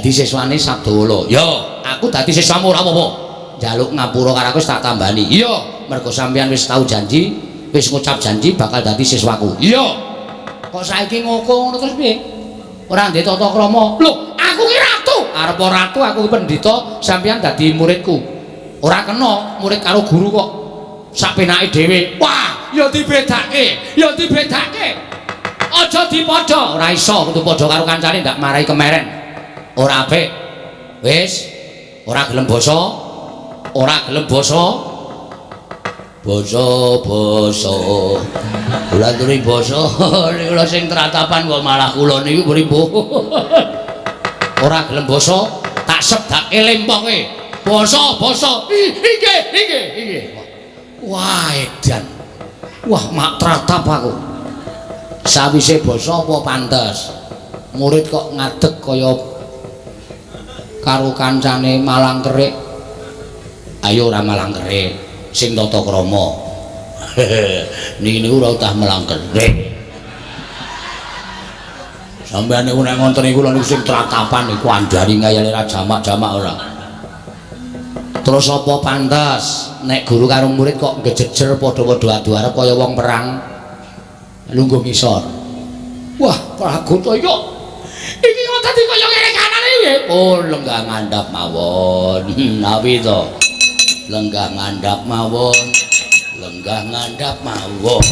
Dadi siswane Sabdawala. Yo, aku dadi siswamu ora apa-apa. Njaluk ngapura karo aku wis tak tambani. Iya, mergo sampeyan wis tau janji, wis ngucap janji bakal dadi siswaku. Iya. Kok saiki ngoko ngono terus piye? Ora ndek tata krama. Lho, aku ki ratu. Arep ratu aku ki pendhita, sampeyan dadi muridku. Ora kena murid karo guru kok sak penake dhewe. Wah, ya dibedake, ya dibedake. Aja dipadha, ora iso kudu padha karo kancane ndak marai kemeren. Ora apik. Wis, ora gelem basa, ora gelem basa. Basa-basa. Kula aturi basa, niku lho sing tratapan kok malah kula niku pripun. Ora gelem basa, tak sebdake lempoke. Basa, basa. Inggih, inggih, inggih. Wah, edan. Wah, mak tratap aku. Sawise basa apa pantes? Murid kok ngadeg kaya karo kancane malang kerik. Ayo ora malang kerik, sing tata krama. Niki niku ora utah malang kerik. Sampeyan niku nek ngonten niku lho niku sing tratapan niku andari ngayale ra jamak-jamak ora. Terus apa pantes nek guru karo murid kok ngejejer padha-padha adu arep kaya wong perang lungguh ngisor. Wah, Pragota iki kok iki kok dadi kaya ngene kanane iki. Oh, lenggah ngandhap mawon. Nawi to. Lenggah ngandhap mawon. Lenggah ngandhap mawon.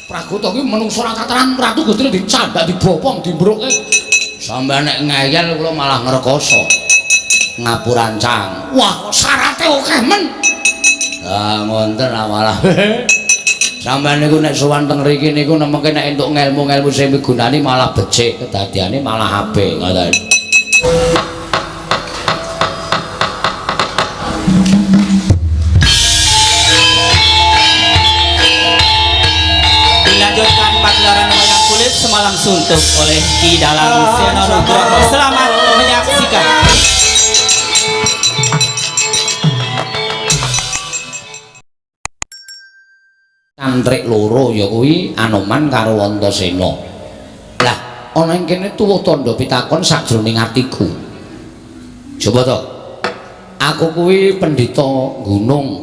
Pragota iki menungso ora tataran, ratu Gustine dicandak, dibopong, dimbrukke. Sampeyan nek ngeyel kula malah ngrekoso. Ngapurancang. Wah, kok syarate akeh men. Ah, ngonten malah. Sampeyan niku nek sowan teng mriki niku nemeke nek entuk ngelmu-ngelmu sing migunani malah becik, kedadiane malah apik ngoten. Dilanjutkan pagelaran wayang kulit semalam suntuk oleh Ki Dalang Seno Nugroho. Selamat menyaksikan. Cantrik loro ya kuwi Anoman karo Antasena. Lah, ana ing kene tuwuh tandha pitakon sajroning atiku. Coba to. Aku kuwi pendhita gunung.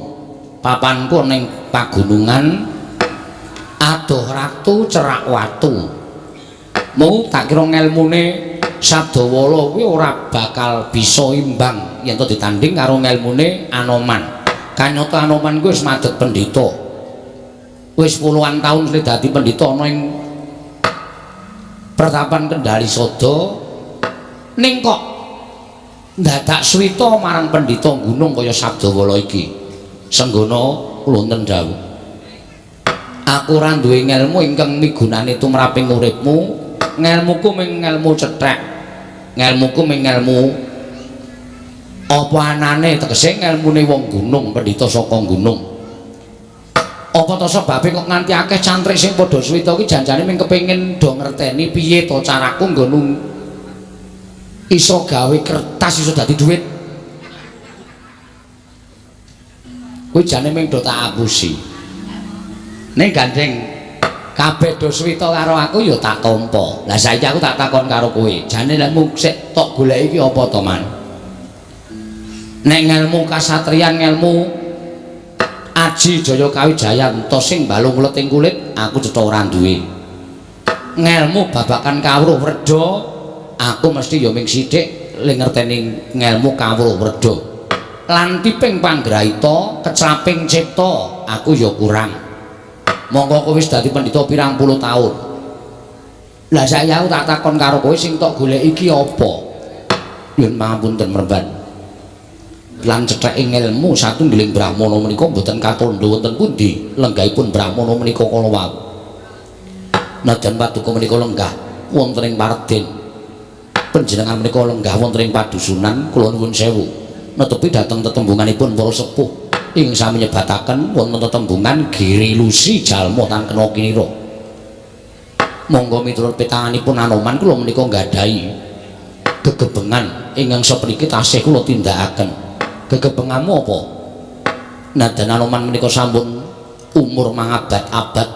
Papanku ning pagunungan adoh ratu cerak watu. Mung tak kira ngelmune Sabdawala kuwi ora bakal bisa imbang yen to ditanding karo ngelmune Anoman. Kanyata Anoman kuwi wis madeg pendhita. Wis puluhan taun suwe dadi pendhita ana ing pertapan Kendali Sada, ning kok ndadak swita marang pendhita gunung kaya Sabdawala iki. Senggana wonten dawuh, aku ora duwe ngelmu ingkang migunani tumraping uripmu. Ngelmuku mung ngelmu cethek, ngelmuku mung ngelmu apa anane, tegese ngelmune wong gunung, pendhita saka gunung. Apa to sebabe kok nganti akeh cantrik sing padha swita iki janjane mung kepengin do ngerteni piye to caraku nggon iso gawe kertas iso dadi duit. Kuwi jane mung do tak apusi. Ning gandeng kabeh do swita karo aku ya tak tampa. Lah saiki aku tak takon karo kowe, jane nek mung sik tok goleki iki apa to, Man? Nek ngelmu kasatriyan, ngelmu aji jaya kawijayan sing balung ulet ing kulit aku cetha ora duwe. Ngelmu babakan kawruh wredha aku mesti ya ming sithik le ngerteni ngelmu kawruh wredha. Lan tiping panggraita kecraping cipta aku ya kurang. Monggo kowe wis dadi pendhita pirang puluh taun. Lah saiki aku tak takon karo kowe sing tok golek iki apa? Nyuwun pangapunten mremban. Lan cetheke ngelmu satunggiling brahmana menika mboten katandha wonten pundi lenggahipun brahmana menika kala wau. Najan paduka menika lenggah wonten ing Parden, panjenengan menika lenggah wonten ing padusunan, kula nuwun sewu netepi dhateng tetembunganipun para sepuh ing sami nyebataken wonten tetembungan Giri Lusi jalma tan kena kinira. Monggo miturut petanganipun Anoman kula menika nggadahi gegebengan ingkang sapriki tasih kula tindakaken. Gegebenganmu apa? Nadan Anoman menika sampun umur mangabad-abad,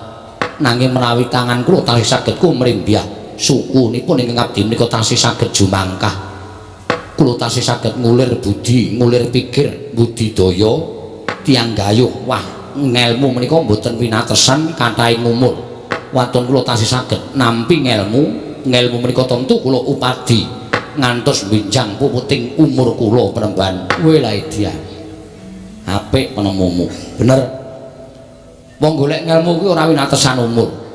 nanging menawi tangan kula tasih saged kumrembyah. Sukunipun ingkang abdi menika tasih saged jumangkah. Kula tasih saged ngulir budi, ngulir pikir, budidaya tiyang gayuh. Wah, ngelmu menika mboten winatesan kathahing umur. Waton kula tasih saged nampi ngelmu, ngelmu menika tentu kula upadi ngantos benjang puputing umur kula Panembahan. Kowe la edian. Apik penemumu. Bener. Wong golek ngelmu kuwi ora winatesan umur.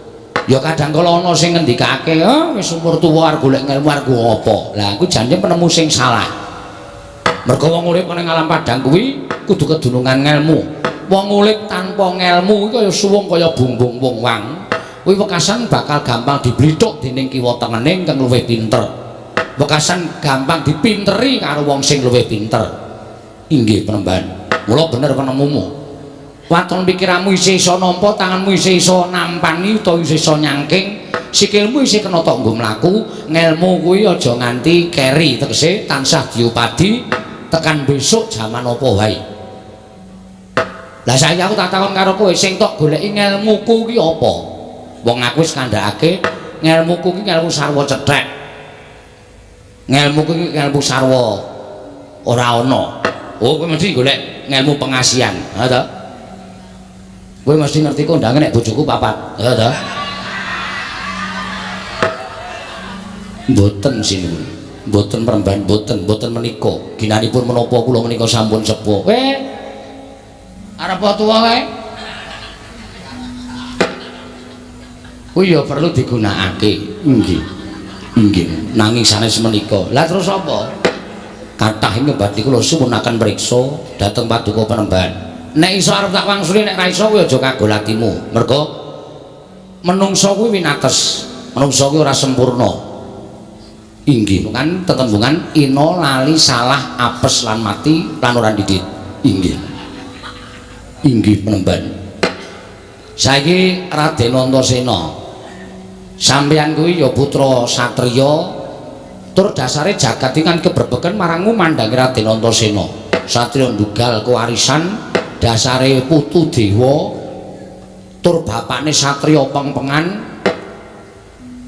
Ya kadang kala ana sing ngendikake, "Ah, wis umur tuwa arep golek ngelmu arep apa?" Lah kuwi jane penemu sing salah. Mergo wong urip ning alam padang kuwi kudu kedunungan ngelmu. Wong urip tanpa ngelmu kuwi kaya suwung kaya bumbung wong wang. Kuwi wekasan bakal gampang diblithuk dening kiwa tengene ingkang luwih pinter. Wekasan gampang dipinteri karo wong sing luwih pinter. Inggih Panembahan. Mula bener penemumu. Waton pikiranmu isih iso nampa, tanganmu isih iso nampani utawa isih iso nyangking, sikilmu isih kena tok nggo mlaku, ngelmu kuwi aja nganti keri, tegese tansah diupadi tekan besok jaman apa wae. Lah saiki aku tak takon karo kowe, sing tok goleki ngelmuku ki apa? Wong aku wis kandhakake ngelmuku ki ngelmu sarwa cethek. Ngelmuku ki ngelmu sarwa ora ana. Oh, kowe mesti golek ngelmu pengasihan, ha ta? Kowe mesti ngerti kondange nek bojoku papat, ha ta? Mboten sinuwun. Mboten Panembahan, mboten, mboten menika. Ginanipun menapa kula menika sampun sepuh. Kowe arep tuwa kae? Kuwi ya perlu digunakake. Nggih. Nggih, nanging sanes menika. Lah terus apa? Kathah ing badhe kula suwunaken mriksa dhateng paduka Panembahan. Nek iso arep tak wangsuli, nek ra iso kowe aja kagol atimu. Mergo menungsa kuwi winates, menungsa kuwi ora sempurna. Inggih, kan tetembungan ina lali salah apes lan mati lan ora didit. Inggih. Inggih Panembahan. Saiki Raden Antasena, sampeyan kuwi ya putra satriya tur dasare jagat iki kan kebrebeken marangmu mandangi Raden Antasena. Satriya ndugal kewarisan dasare putu dewa tur bapakne satriya pengpengan.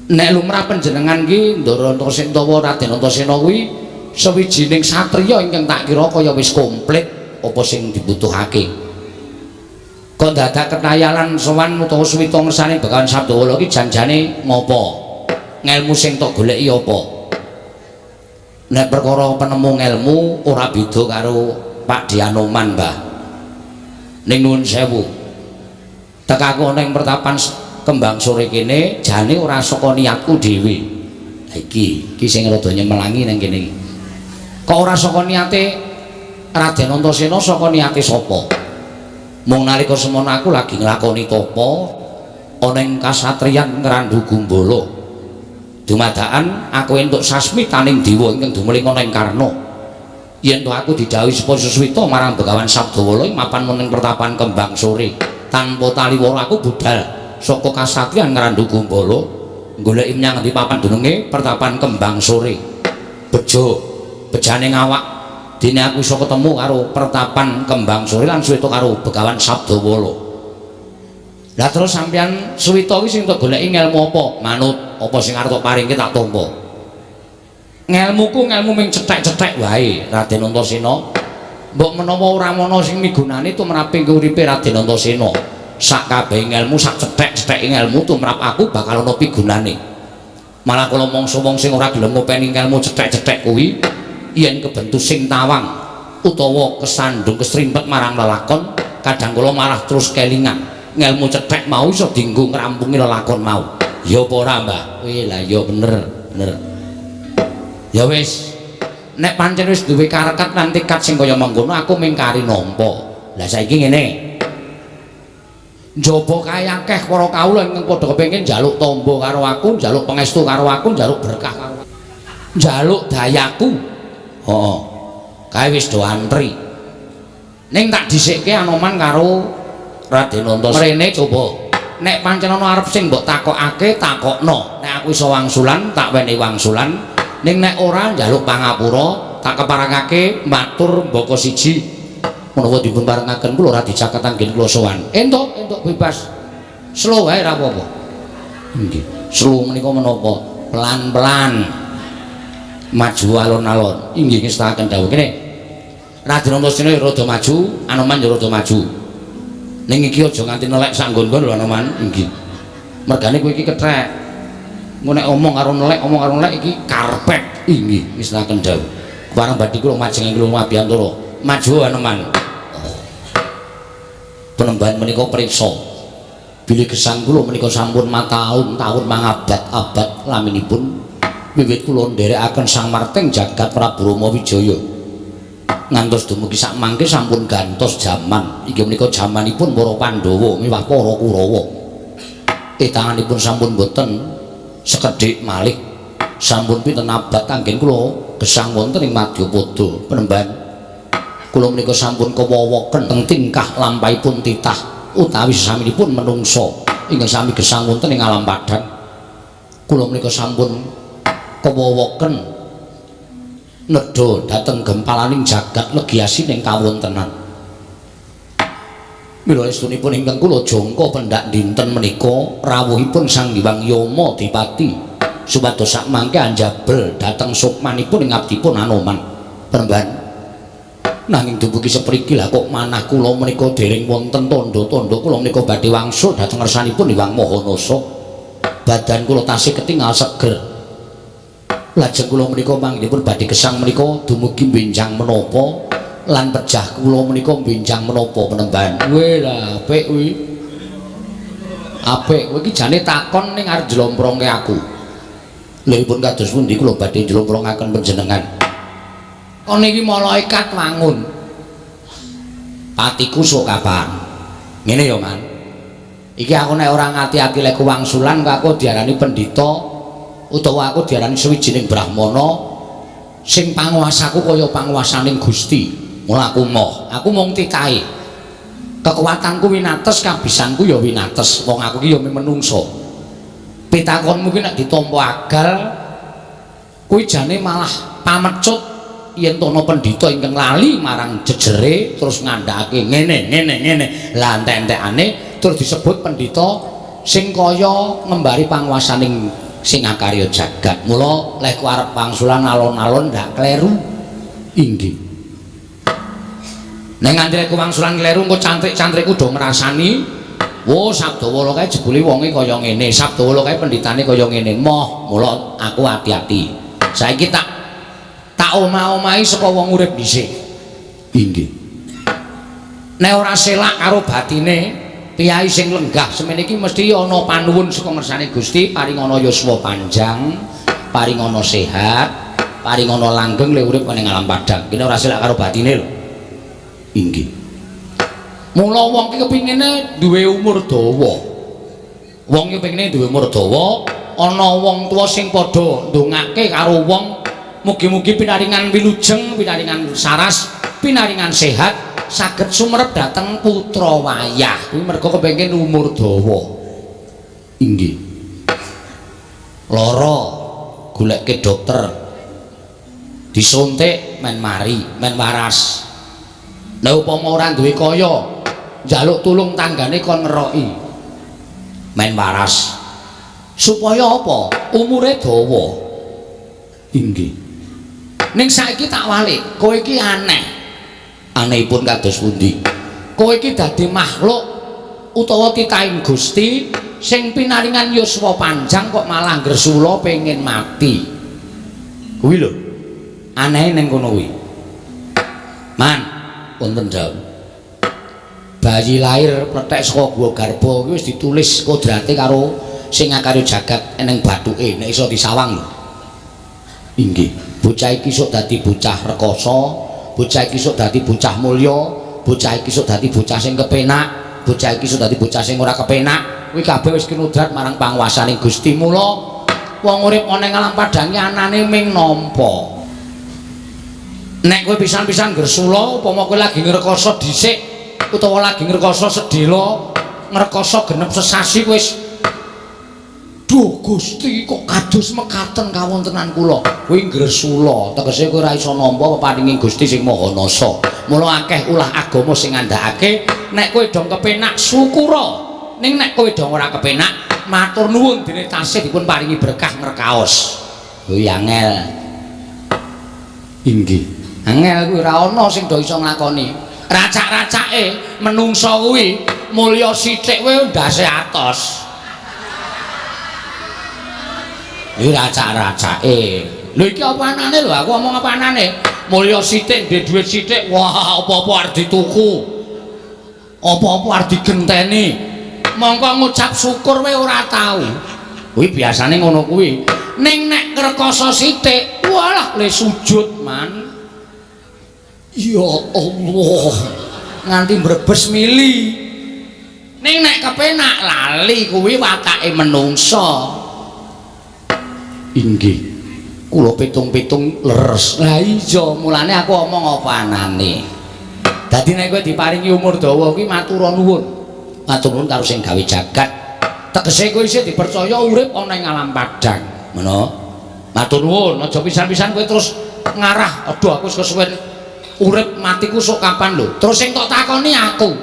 Nek lumrah panjenengan ki Ndara Antasena utawa Raden Antasena kuwi sawijining satriya ingkang tak kira kaya wis komplit apa sing dibutuhake. Kok dadak ketayalan sowan utawa suwita ngersane Begawan Sabdawala ki janjane ngopo? Ngelmu sing tok goleki apa? Nek perkara penemu ngelmu ora beda karo Pak Dianoman, Mbah. Ning nuwun sewu. Tekaku ana ing pertapan Kembang Sore kene jane ora saka niatku dhewe. Lah iki, iki sing rada nyemelangi nang kene iki. Kok ora saka niate Raden Antasena, saka niate sapa? Mung nalika semono aku lagi nglakoni tapa ana ing kasatriyan Ngrandu Gumbala. Dumadakan aku entuk sasmitaning dewa ingkang dumeling ana ing Karna. Yen to aku didhawuhi supaya sesuwita marang Begawan Sabdawala ing mapan ing pertapan Kembang Sore. Tanpa taliwara aku budal saka kasatriyan Ngrandu Gumbala goleki menyang ngendi papan dununge pertapan Kembang Sore. Bejo, bejane ngawak dene aku iso ketemu karo pertapan Kembang Sore lan suwita karo Begawan Sabdawala. Lah terus sampeyan suwita kuwi sing tok goleki ngelmu apa? Manut apa sing arep tok paringke tak tampa. Ngelmuku ngelmu ming cethek-cethek wae Raden Antasena. Mbok menawa ora ana sing migunani tumrape uripe Raden Antasena. Sak kabeh ngelmu, sak cethek-cetheke ngelmu tumrap aku bakal ana pigunane. Malah kala mangsa wong sing ora gelem ngopeni ngelmu cethek-cethek kuwi yen kebentu sing tawang utawa kesandung kesrimpet marang lelakon, kadang kala malah terus kelingan ngelmu cethek mau iso dienggo ngrampungi lelakon mau. Ya apa ora, Mbah? Weh lah ya bener, bener. Ya wis, nek pancen wis duwe karekat lan tekad sing kaya mengkono aku mung kari nampa. Lah saiki ngene. Njaba kae akeh para kawula ingkang padha kepengin njaluk tamba karo aku, njaluk pangestu karo aku, njaluk berkah karo aku. Njaluk dayaku. Heeh. Kae wis do antri. Ning tak dhisikke Anoman karo Raden Antasena. Mrene coba. Nek pancen ana arep sing mbok takokake, takokno. Nek aku iso wangsulan, tak wenehi wangsulan. Ning nek ora njaluk pangapura, tak keparengake matur mbaka siji. Menawa dipun parengaken kula ora dicaket anggen kula sowan. Entuk, entuk bebas. Slow wae ora apa-apa. Nggih. Slow menika menapa? Pelan-pelan. Maju alon-alon. Inggih ngestakaken dawuh. Kene. Raden Antasena ya rada maju, Anoman ya rada maju. Ning iki aja nganti nelek sak nggon-nggon lho Anoman. Inggih. Mergane kowe iki kethek. Engko nek omong karo nelek, omong karo nelek iki karpet. Inggih ngestakaken dawuh. Barang badhe kula majeng ing kula abiyantara. Maju Anoman. Penembahan menika priksa. Bilih gesang kula menika sampun mataun-taun mangabad-abad laminipun wiwit kula nderekaken Sang Marting jagat Prabu Rama Wijaya. Ngantos dumugi sak mangke sampun gantos jaman. Inggih menika jamanipun para Pandhawa miwah para Kurawa. Tetanganipun sampun boten sekedhik malih. Sampun pinten abad anggen kula gesang wonten ing Madyapada. Penembahan kula menika sampun kewowoken teng tingkah lampahipun titah utawi sesaminipun menungsa ingkang sami gesang wonten ing alam padhang. Kula menika sampun kewowoken nedha dhateng gempalaning jagat legi asining kawontenan. Mila estunipun ingkang kula jangka pendak dinten menika rawuhipun Sang Hyang Yama Dipati supados sak mangke anjabel dhateng sukmanipun ing abdipun Anoman. Penembahan nanging dumugi sepriki lah kok manah kula menika dereng wonten tandha-tandha kula menika badhe wangsul dhateng ngersanipun Hyang Maha Nasa. Badan kula tasih ketingal seger. Lajeng kula menika manggenipun badhe gesang menika dumugi benjang menapa lan pejah kula menika benjang menapa penembahan. Weh lah apik kuwi. Apik kowe iki jane takon ning arep njlomprongke aku. Lha kados pundi kula badhe njlomprongaken panjenengan? Kon iki malaikat wangun. Patiku sok kapan? Ngene ya, Man. Iki aku nek ora ngati-ati lek wangsulan aku diarani pendhita utawa aku diarani suwijining brahmana sing panguwasaku kaya panguwasaning Gusti. Mula aku moh, aku mung titahe. Kekuatanku winates, kabisanku ya winates. Wong aku ki ya menungso. Pitakonmu ki nek ditampa agal kuwi jane malah pamecut yen to ana pendhita ingkang lali marang jejere terus ngandhakake ngene ngene ngene. Lah entek-entekane terus disebut pendhita sing kaya ngembari panguwasaning sing akarya jagat. Mula lek arep wangsulan alon-alon ndak kleru. Inggih. Nek nganti lek wangsulan kleru engko cantrik-cantrikku do ngrasani, wo Sabdawala kae jebule wonge kaya ngene, Sabdawala kae pendhitane kaya ngene. Moh, mula aku ati-ati. Saiki tak tak omah-omahi saka wong urip dhisik. Inggih. Nek ora selak karo batine, piyai sing lenggah semene iki mesti ana panuwun saka ngersane Gusti, paring ana yuswa panjang, paring ana sehat, paring ana langgeng le urip ning alam padhang. Kene ora selak karo batine lho. Inggih. Mula wong ki kepingine duwe umur dawa. Wong ki kepingine duwe umur dawa, ana wong tuwa sing padha ndongake karo wong mugi-mugi pinaringan wilujeng, pinaringan saras, pinaringan sehat, saged sumerep dhateng putra wayah. Kuwi merga kepengin umur dawa. Inggih. Lara goleke dokter. Disuntik men mari, men waras. Lah upama ora duwe kaya, njaluk tulung tanggane kon ngeroki. Men waras. Supaya apa? Umure dawa. Inggih. Ning saiki tak walik, kowe iki aneh. Anehipun kados pundi? Kowe iki dadi makhluk utawa titahing Gusti sing pinaringan yuswa panjang kok malah ngresula pengen mati. Kuwi lho. Anehe ning kono kuwi. Man, wonten dawuh. Bayi lahir plethek saka gua garba kuwi wis ditulis kodrate karo sing ngakarya jagat eneng bathuke nek iso disawang lho. Inggih. Bocah iki sok dadi bocah rekoso, bocah iki sok dadi bocah mulya, bocah iki sok dadi bocah sing kepenak, bocah iki sok dadi bocah sing ora kepenak. Kuwi kabeh wis kinudrat marang panguwasaning Gusti. Mula wong urip ana ing alam padhange anane ming nampa. Nek kowe pisan-pisan gresula, upama kowe lagi ngrekoso dhisik utawa lagi ngrekoso sedhela, ngrekoso genep sesasi wis duh Gusti kok kados mekaten kawontenan kula. Kuwi ngresula, tegese kowe ora iso nampa peparinge Gusti sing Maha Nasa. Mula akeh ulah agama sing ngandhakake nek kowe dong kepenak syukura. Ning nek kowe dong ora kepenak Matur nuwun dene tasih dipun paringi berkah ngrekaos. Kuwi angel. Inggih. Angel kuwi ora ana sing do iso nglakoni. Racak-racake menungsa kuwi mulya sithik wae ndase atos. Iki racak-racake. Lho iki apa anane lho, aku omong apa anane? Mulya sithik ndek dhuwit sithik, wah apa-apa arep dituku. Apa-apa arep digenteni. Mongko ngucap syukur wae ora tau. Kuwi biasane ngono kuwi. Ning nek ngrekoso sithik, walah le sujud man. Ya Allah. Nganti mbrebes mili. Ning nek kepenak lali kuwi watake menungsa. Inggih. Kula pitung-pitung leres. Lah iya, mulane aku omong apa anane. Dadi nek kowe diparingi umur dawa kuwi matur nuwun. Matur nuwun karo sing gawe jagat. Tegese kowe isih dipercaya urip ana ing alam padhang. Ngono. Matur nuwun, aja pisan-pisan kowe terus ngarah, aduh aku wis kesuwen urip matiku sok kapan lho. Terus sing tok takoni aku.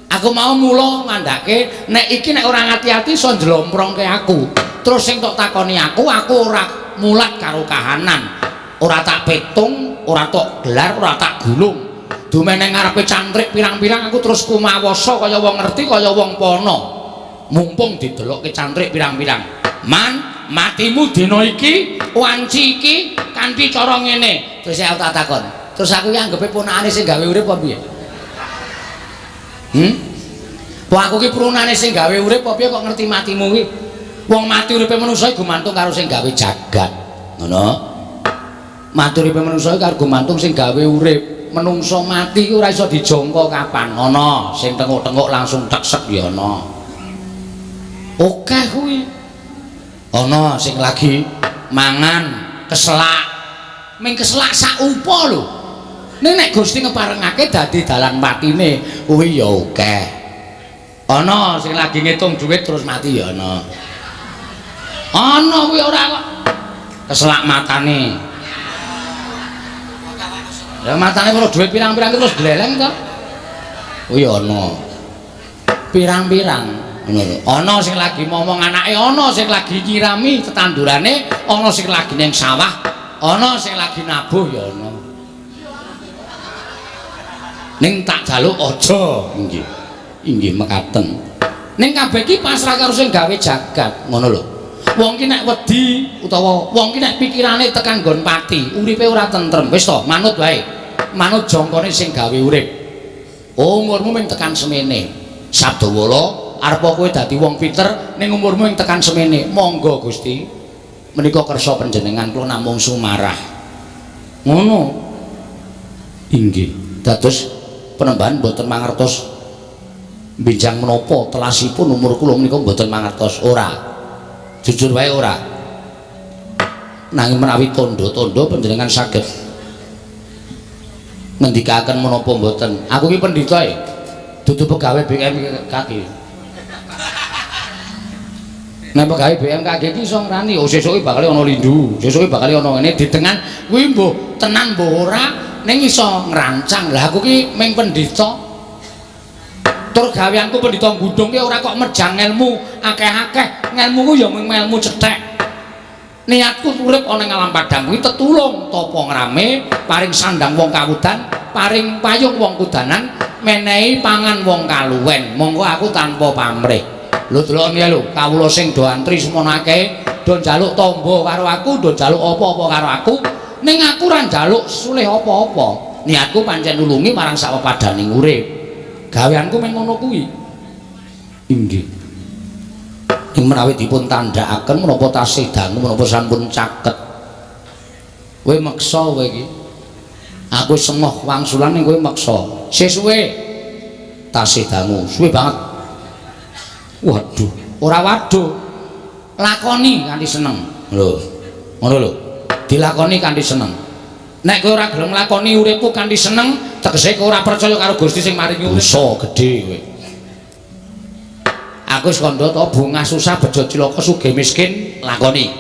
Aku mau mula ngandhake nek iki nek ora ngati-ati iso njlomprongke aku. Terus sing tok takoni aku, aku ora mulat karo kahanan. Ora tak petung, ora tok gelar, ora tak gulung. Dumene ngarepe cantrik pirang-pirang aku terus kumawasa kaya wong ngerti kaya wong pono. Mumpung didelokke cantrik pirang-pirang. Man, matimu dina iki, wanci iki kanthi cara ngene. Terus aku tak takon. Terus aku ki anggepe ponakane sing gawe urip apa piye? Apa aku ki prunane sing gawe urip apa piye kok ngerti matimu ki? Wong mati uripe manusa iku gumantung karo sing gawe jagat. Ngono. Mati uripe manusa iku karo gumantung sing gawe urip. Menungsa mati ku ora iso dijangka kapan. Ana sing tenguk-tenguk langsung teksek ya ana. Akeh kuwi. Ana sing lagi mangan keselak. Ming keselak sak upa lho. Ning nek Gusti ngeparengake dadi dalan patine kuwi ya akeh. Ana sing lagi ngitung duit terus mati ya ana. Ana kuwi ora kok keselak matane. Ya matane perlu duit pirang-pirang terus gleleng to. Kuwi ana. Pirang-pirang ngono lho. Ana sing lagi momong anake, ana sing lagi nyirami tetandurane, ana sing lagi ning sawah, ana sing lagi nabuh ya ana. Ning tak jaluk aja. Inggih. Inggih mekaten. Ning kabeh iki pasrah karo sing gawe jagat, ngono lho. Wong ki nek wedi utawa wong ki nek pikirane tekan nggon pati, uripe ora tentrem. Wis to, manut wae. Manut jangkane sing gawe urip. Umurmu mung tekan semene. Sabdawala arepa kowe dadi wong pinter ning umurmu ing tekan semene. Monggo Gusti. Menika kersa panjenengan kula namung sumarah. Ngono. Inggih. Dados penembahan mboten mangertos benjang menapa telasipun umur kula menika mboten mangertos ora. Jujur wae ora. Nanging menawi tandha-tandha panjenengan saged ngendikaken menapa mboten. Aku ki pendhita e. Dudu pegawe BMKG. Nek pegawe BMKG ki iso ngrani, oh sesuk iki bakal ana lindu, sesuk iki bakal ana ngene ditengan kuwi mbuh tenan mbuh ora ning iso ngrancang. Lah aku ki ming pendhita. Tur gaweanku pendhita gundung ki ora kok mejang ngelmu akeh-akeh. Ngelmuku ya mung ngelmu cethek. Niatku urip ana ing alam padang kuwi tetulung tapa ngrame, paring sandang wong kawudan, paring payung wong kudanan, menehi pangan wong kaluwen. Monggo aku tanpa pamrih. Lho delok ya lho, kawula sing do antri semono akeh, do njaluk tamba karo aku, do njaluk apa-apa karo aku, ning aku ora njaluk sulih apa-apa. Niatku pancen nulungi marang sak pepadaning urip. Gaweanku mung ngono kuwi. Inggih. Ing menawi dipun tandhakaken menapa tasih dangu menapa sampun caket. Kowe meksa kowe iki. Aku semoh wangsulan ning kowe meksa. Sesuwe tasih dangu, suwe banget. Waduh, ora waduh. Lakoni kanthi seneng. Lho. Ngono lho. Dilakoni kanthi seneng. Nek kowe ora gelem nglakoni uripku kanthi seneng, tegese kowe ora percaya karo Gusti sing maringi urip. Dosa gedhe kowe. Aku wis kandha to bungah susah bejo cilaka sugih miskin lakoni.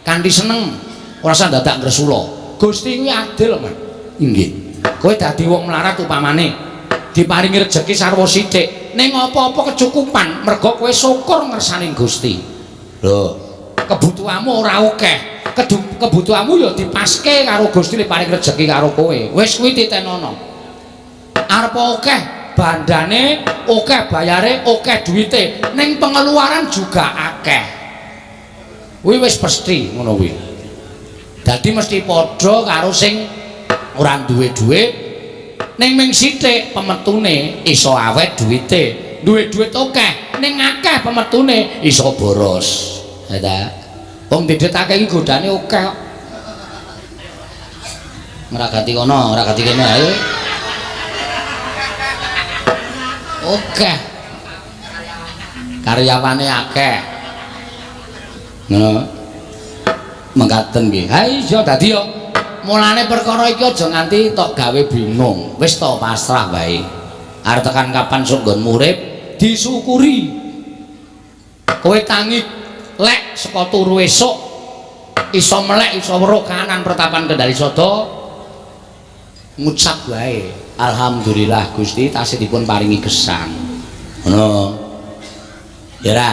Kanthi seneng, ora usah dadak ngresula. Gusti kuwi adil, Mas. Inggih. Kowe dadi wong melarat upamane diparingi rejeki sarwa sithik, Ning apa-apa kecukupan mergo kowe syukur ngersani Gusti. Lho, kebutuhanmu ora akeh. Kebutuhanmu ya dipaske karo Gusti li paring rejeki karo kowe. Wis kuwi titenono. Arep akeh bandane, akeh bayare, akeh duwite, ning pengeluaran juga akeh. Kuwi wis pasti ngono kuwi. Dadi mesti padha karo sing ora duwe dhuwit ning ming sithik pemetune iso awet duwite. Duwe dhuwit akeh ning akeh pemetune iso boros. Ya ta? Wong didit akeh iki godane akeh kok. Ngragati kono, ngragati kene ae. Akeh. Karyawane akeh. Ngono. Mengkaten nggih. Ha iya dadi yo mulane perkara iki aja nganti tok gawe bingung. Wis to pasrah wae. Arep tekan kapan sok nggonmu urip disyukuri. Kowe tangi lek saka turu esuk iso melek iso weruh kahanan pertapan Kendali Sada ngucap wae alhamdulillah Gusti tasih dipun paringi gesang. Ngono. Ya ra?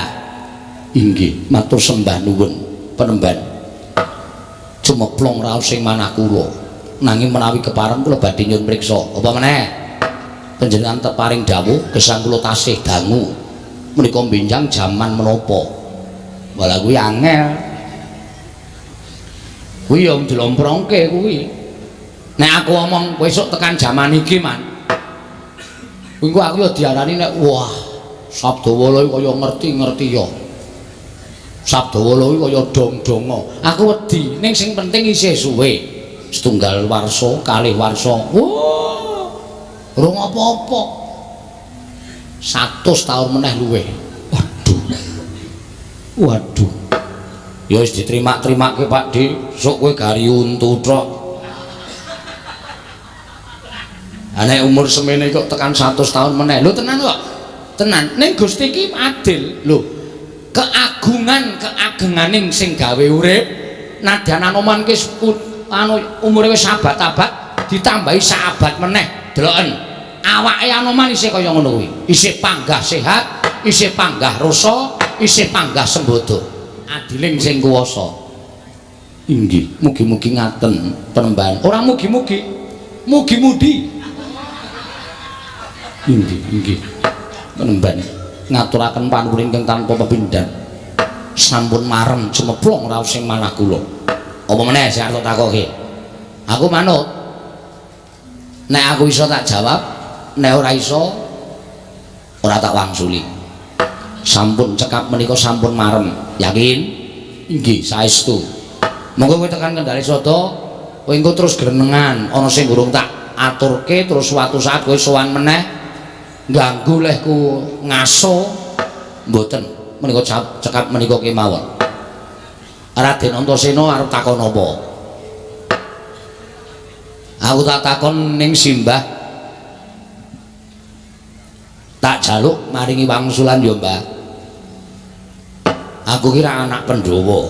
Inggih, matur sembah nuwun penemban. Cumeplong raos sing manah kula. Nanging menawi kepareng kula badhe nyuwun priksa. Apa meneh? Panjenengan teparing dawuh gesang kula tasih dangu. Menika benjang jaman menapa? Walah kuwi angel. Kuwi ya njlomprongke kuwi. Nek aku omong kowe esuk tekan jaman iki, Man. Kuwi engko aku ya diarani nek wah, Sabdawala iki kaya ngerti-ngerti ya. Sabdawala iki kaya dong-donga. Aku wedi, ning sing penting isih suwe. Setunggal warsa, kalih warsa. Wah. Urung apa-apa. 100 taun meneh luwih. Waduh. Waduh. Ya wis diterima-terimake Pak Di, sok kowe gari untu tok. Nek umur semene kok tekan 100 tahun meneh. Lho tenan kok. Tenan. Ning Gusti iki adil. Lho, keagungan keagenganing sing gawe urip nadyan Anoman ki anu umure wis abad-abad ditambahi sak abad meneh. Deloken. Awake Anoman isih kaya ngono kuwi. Isih panggah sehat, isih panggah rasa, isih panggah sembodo. Adiling sing kuwasa. Inggih, mugi-mugi ngaten penemban. Ora mugi-mugi. Mugi-mudi. Inggih, inggih. Penemban ngaturaken panuwun ingkang tanpa pepindhan. Sampun marem cumeplong raos sing manah kula. Apa meneh sing arep takoke? Aku manut. Nek aku iso tak jawab, nek ora iso ora tak wangsuli. Sampun cekap menika sampun marem. Yakin? Inggih, saestu. Monggo kowe tekan Kendali Sada, kowe engko terus grenengan, ana sing urung tak aturke terus suatu saat kowe sowan meneh ganggu lehku ngaso mboten menika cekap menika kemawon. Raden Antasena arep takon apa? Aku tak takon ning simbah. Tak jaluk maringi wangsulan ya, Mbah. Aku kira anak Pandhawa.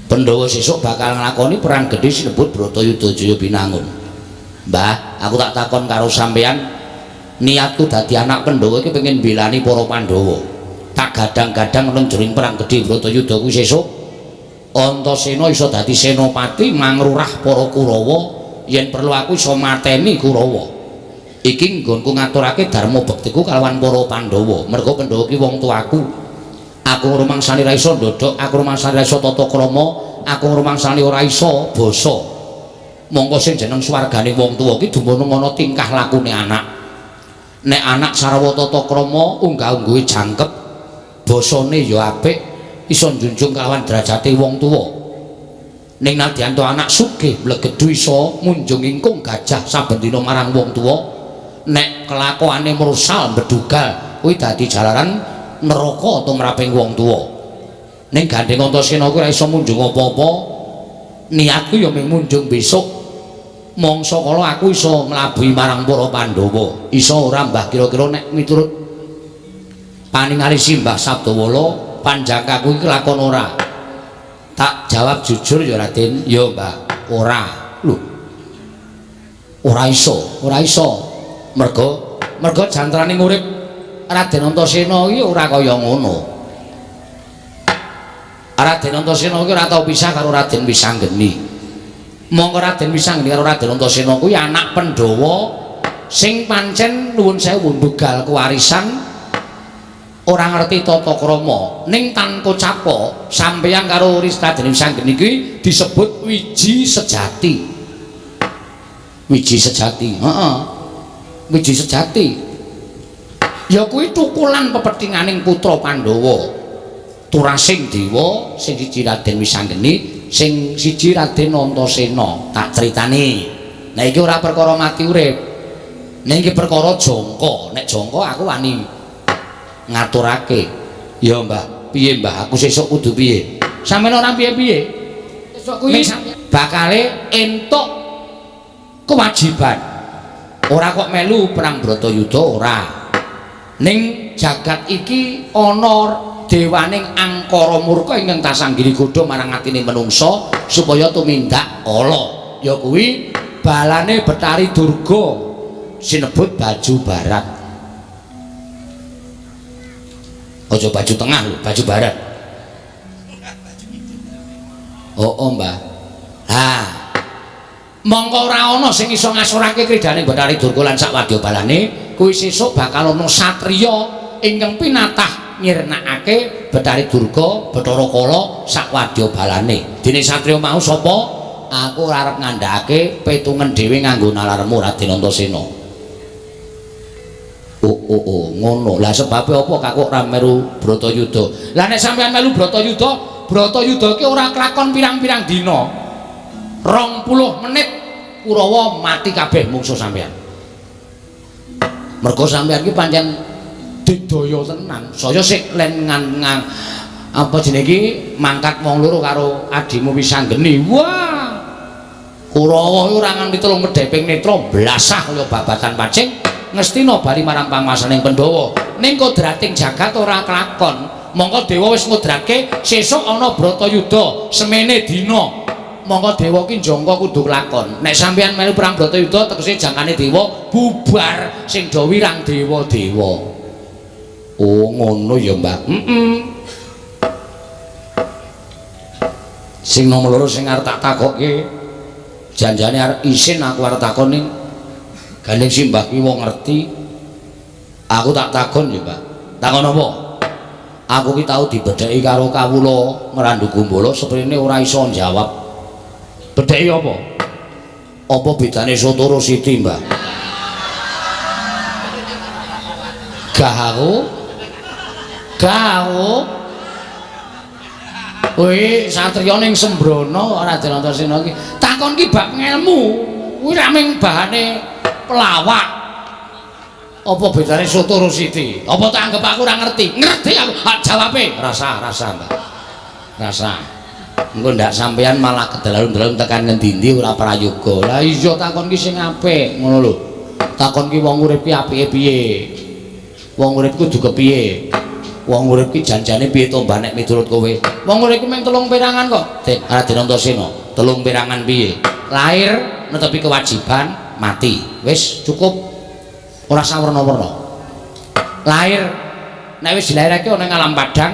Pandhawa sesuk bakal nglakoni perang gedhe sinebut Bratayuda Jaya Binangun. Mbah, aku tak takon karo sampeyan, niatku dadi anak Pandhawa iki pengen mbelani para Pandhawa. Tak gadang-gadang nang jroning perang gedhe Bratayuda kuwi sesuk Antasena iso dadi senopati mangrurah para Kurawa, yen perlu aku iso mateni Kurawa. Iki nggonku ngaturake dharma bektiku kalawan para Pandhawa. Mergo Pandhawa ki wong tuaku. Aku rumangsani ra iso ndodhok, aku rumangsani ra iso tata krama, aku rumangsani ora iso basa. Mongko sing jeneng swargane wong tuwa ki dumunung ana tingkah lakune anak. Nek anak sarwa tata krama unggah-ungguhe jangkep, basane ya apik, iso njunjung kalawan derajate wong tuwa. Ning nadyan to anak sugih mlegedhu iso munjung ingkung gajah saben dina marang wong tuwa, nek kelakuane mrosal mbedugal kuwi dadi jalaran neraka tumraping wong tuwa. Ning gandeng Antasena kuwi ora iso munjung apa-apa. Niatku ya mung munjung besok mangsa kala aku iso nglabuhi marang para Pandhawa. Iso ora Mbah kira-kira nek miturut paningali Simbah Sabdawala panjangkaku iki kelakon ora? Tak jawab jujur ya Raden, ya Mbah, ora. Lho. Ora iso, ora iso. Mergo Mergo jantrane urip Raden Antasena iki ora kaya ngono. Raden Antasena iki ora tau pisah karo Raden Wisanggeni. Mongko Raden Wisanggeni karo Raden Antasena kuwi anak Pandhawa sing pancen nuwun sewu begal kewarisan ora ngerti tata krama. Ning tanpa capa sampeyan karo Raden Wisanggeni kuwi disebut wiji sejati. Wiji sejati, heeh. Wiji sejati. Ya kuwi tukulan pepethinganing putra Pandhawa. Turasing dewa sing siji Raden Wisanggeni, sing siji Raden Antasena. Tak critani. Nah iki ora perkara mati urip. Ning iki perkara jangka. Nek jangka aku wani ngaturake. Ya Mbah, piye Mbah? Aku sesuk kudu piye? Sampeyan ora piye-piye. Sesuk kuwi bakale entuk kewajiban. Ora kok melu perang Bratayuda ora. Ning jagat iki ana dewaning angkara murka ingkang tasah nggiri godha marang atine menungsa supaya tumindak ala. Ya kuwi balane Betari Durga sinebut baju barat. Aja baju tengah lho, baju barat. Oh, oh Mbah. Ha. Mongko ora ana sing iso ngasorake kridane Betari Durga lan sak wadya balane, kuwi sesuk bakal ana satriya ingkang pinatah nyirnakake Betari Durga, Bathara Kala sak wadya balane. Dene satriya mau sapa? Aku ora arep ngandhakake petungen dhewe nganggo nalarmu Raden Antasena. Oh, oh, oh, ngono. Lah sebabe apa kok ora melu Bratayuda? Lah nek sampeyan melu Bratayuda, Bratayuda ki ora klakon pirang-pirang dina. 20 menit Kurawa mati kabeh mungsuh sampeyan. Mergo sampeyan ki pancen digdaya tenan. Saya sik len ngan apa jenenge iki mangkat wong loro karo adimu Wisanggeni. Wah. Kurawa ora nganti telung medheping netra blasah kaya babatan pacing ngestina bali marang panguwasaning Pandhawa. Ning kodrating jagat ora klakon. Mongko dewa wis ngodrake sesuk ana Bratayuda semene dina. Mongko dewa ki jangka kudu klakon. Nek sampeyan melu perang Bratayuda tegese jangkane dewa bubar sing do wirang dewa-dewa. Oh ngono ya Mbah. Heeh. Sing nomor loro sing arep tak takokke janjane arep isin aku arep takon ning gandeng simbah ki wong ngerti. Aku tak takon ya Mbah. Takon apa? Aku ki tau dibedheki karo kawula Ngrandu Gumbala seprene ora iso njawab. Bedheki apa? Apa bedane soto karo siti, Mbah? Gah aku. Gah aku. Kowe satriya ning Sembrono Raden Antasena iki. Takon ki bab ngelmu. Kuwi ra mung bahane pelawak. Apa bedane soto karo siti? Apa tak anggap aku ora ngerti? Ngerti aku. Hak jawabe. Rasa, rasa, Mbah. Rasa. Engko ndak sampeyan malah kedalalun-dalalun tekan ngendi-endi ora prayoga. Lah iya takon ki sing apik, ngono lho. Takon ki wong urip ki apike piye? Wong urip kudu kepiye? Wong urip ki janjane piye to Mbah nek miturut kowe? Wong urip ki mung telung perangan kok. Den Raden Antasena, telung perangan piye? Lahir netepi kewajiban, mati. Wis cukup. Ora sawerna-werna. Lahir nek wis dilairake ana ing alam padang,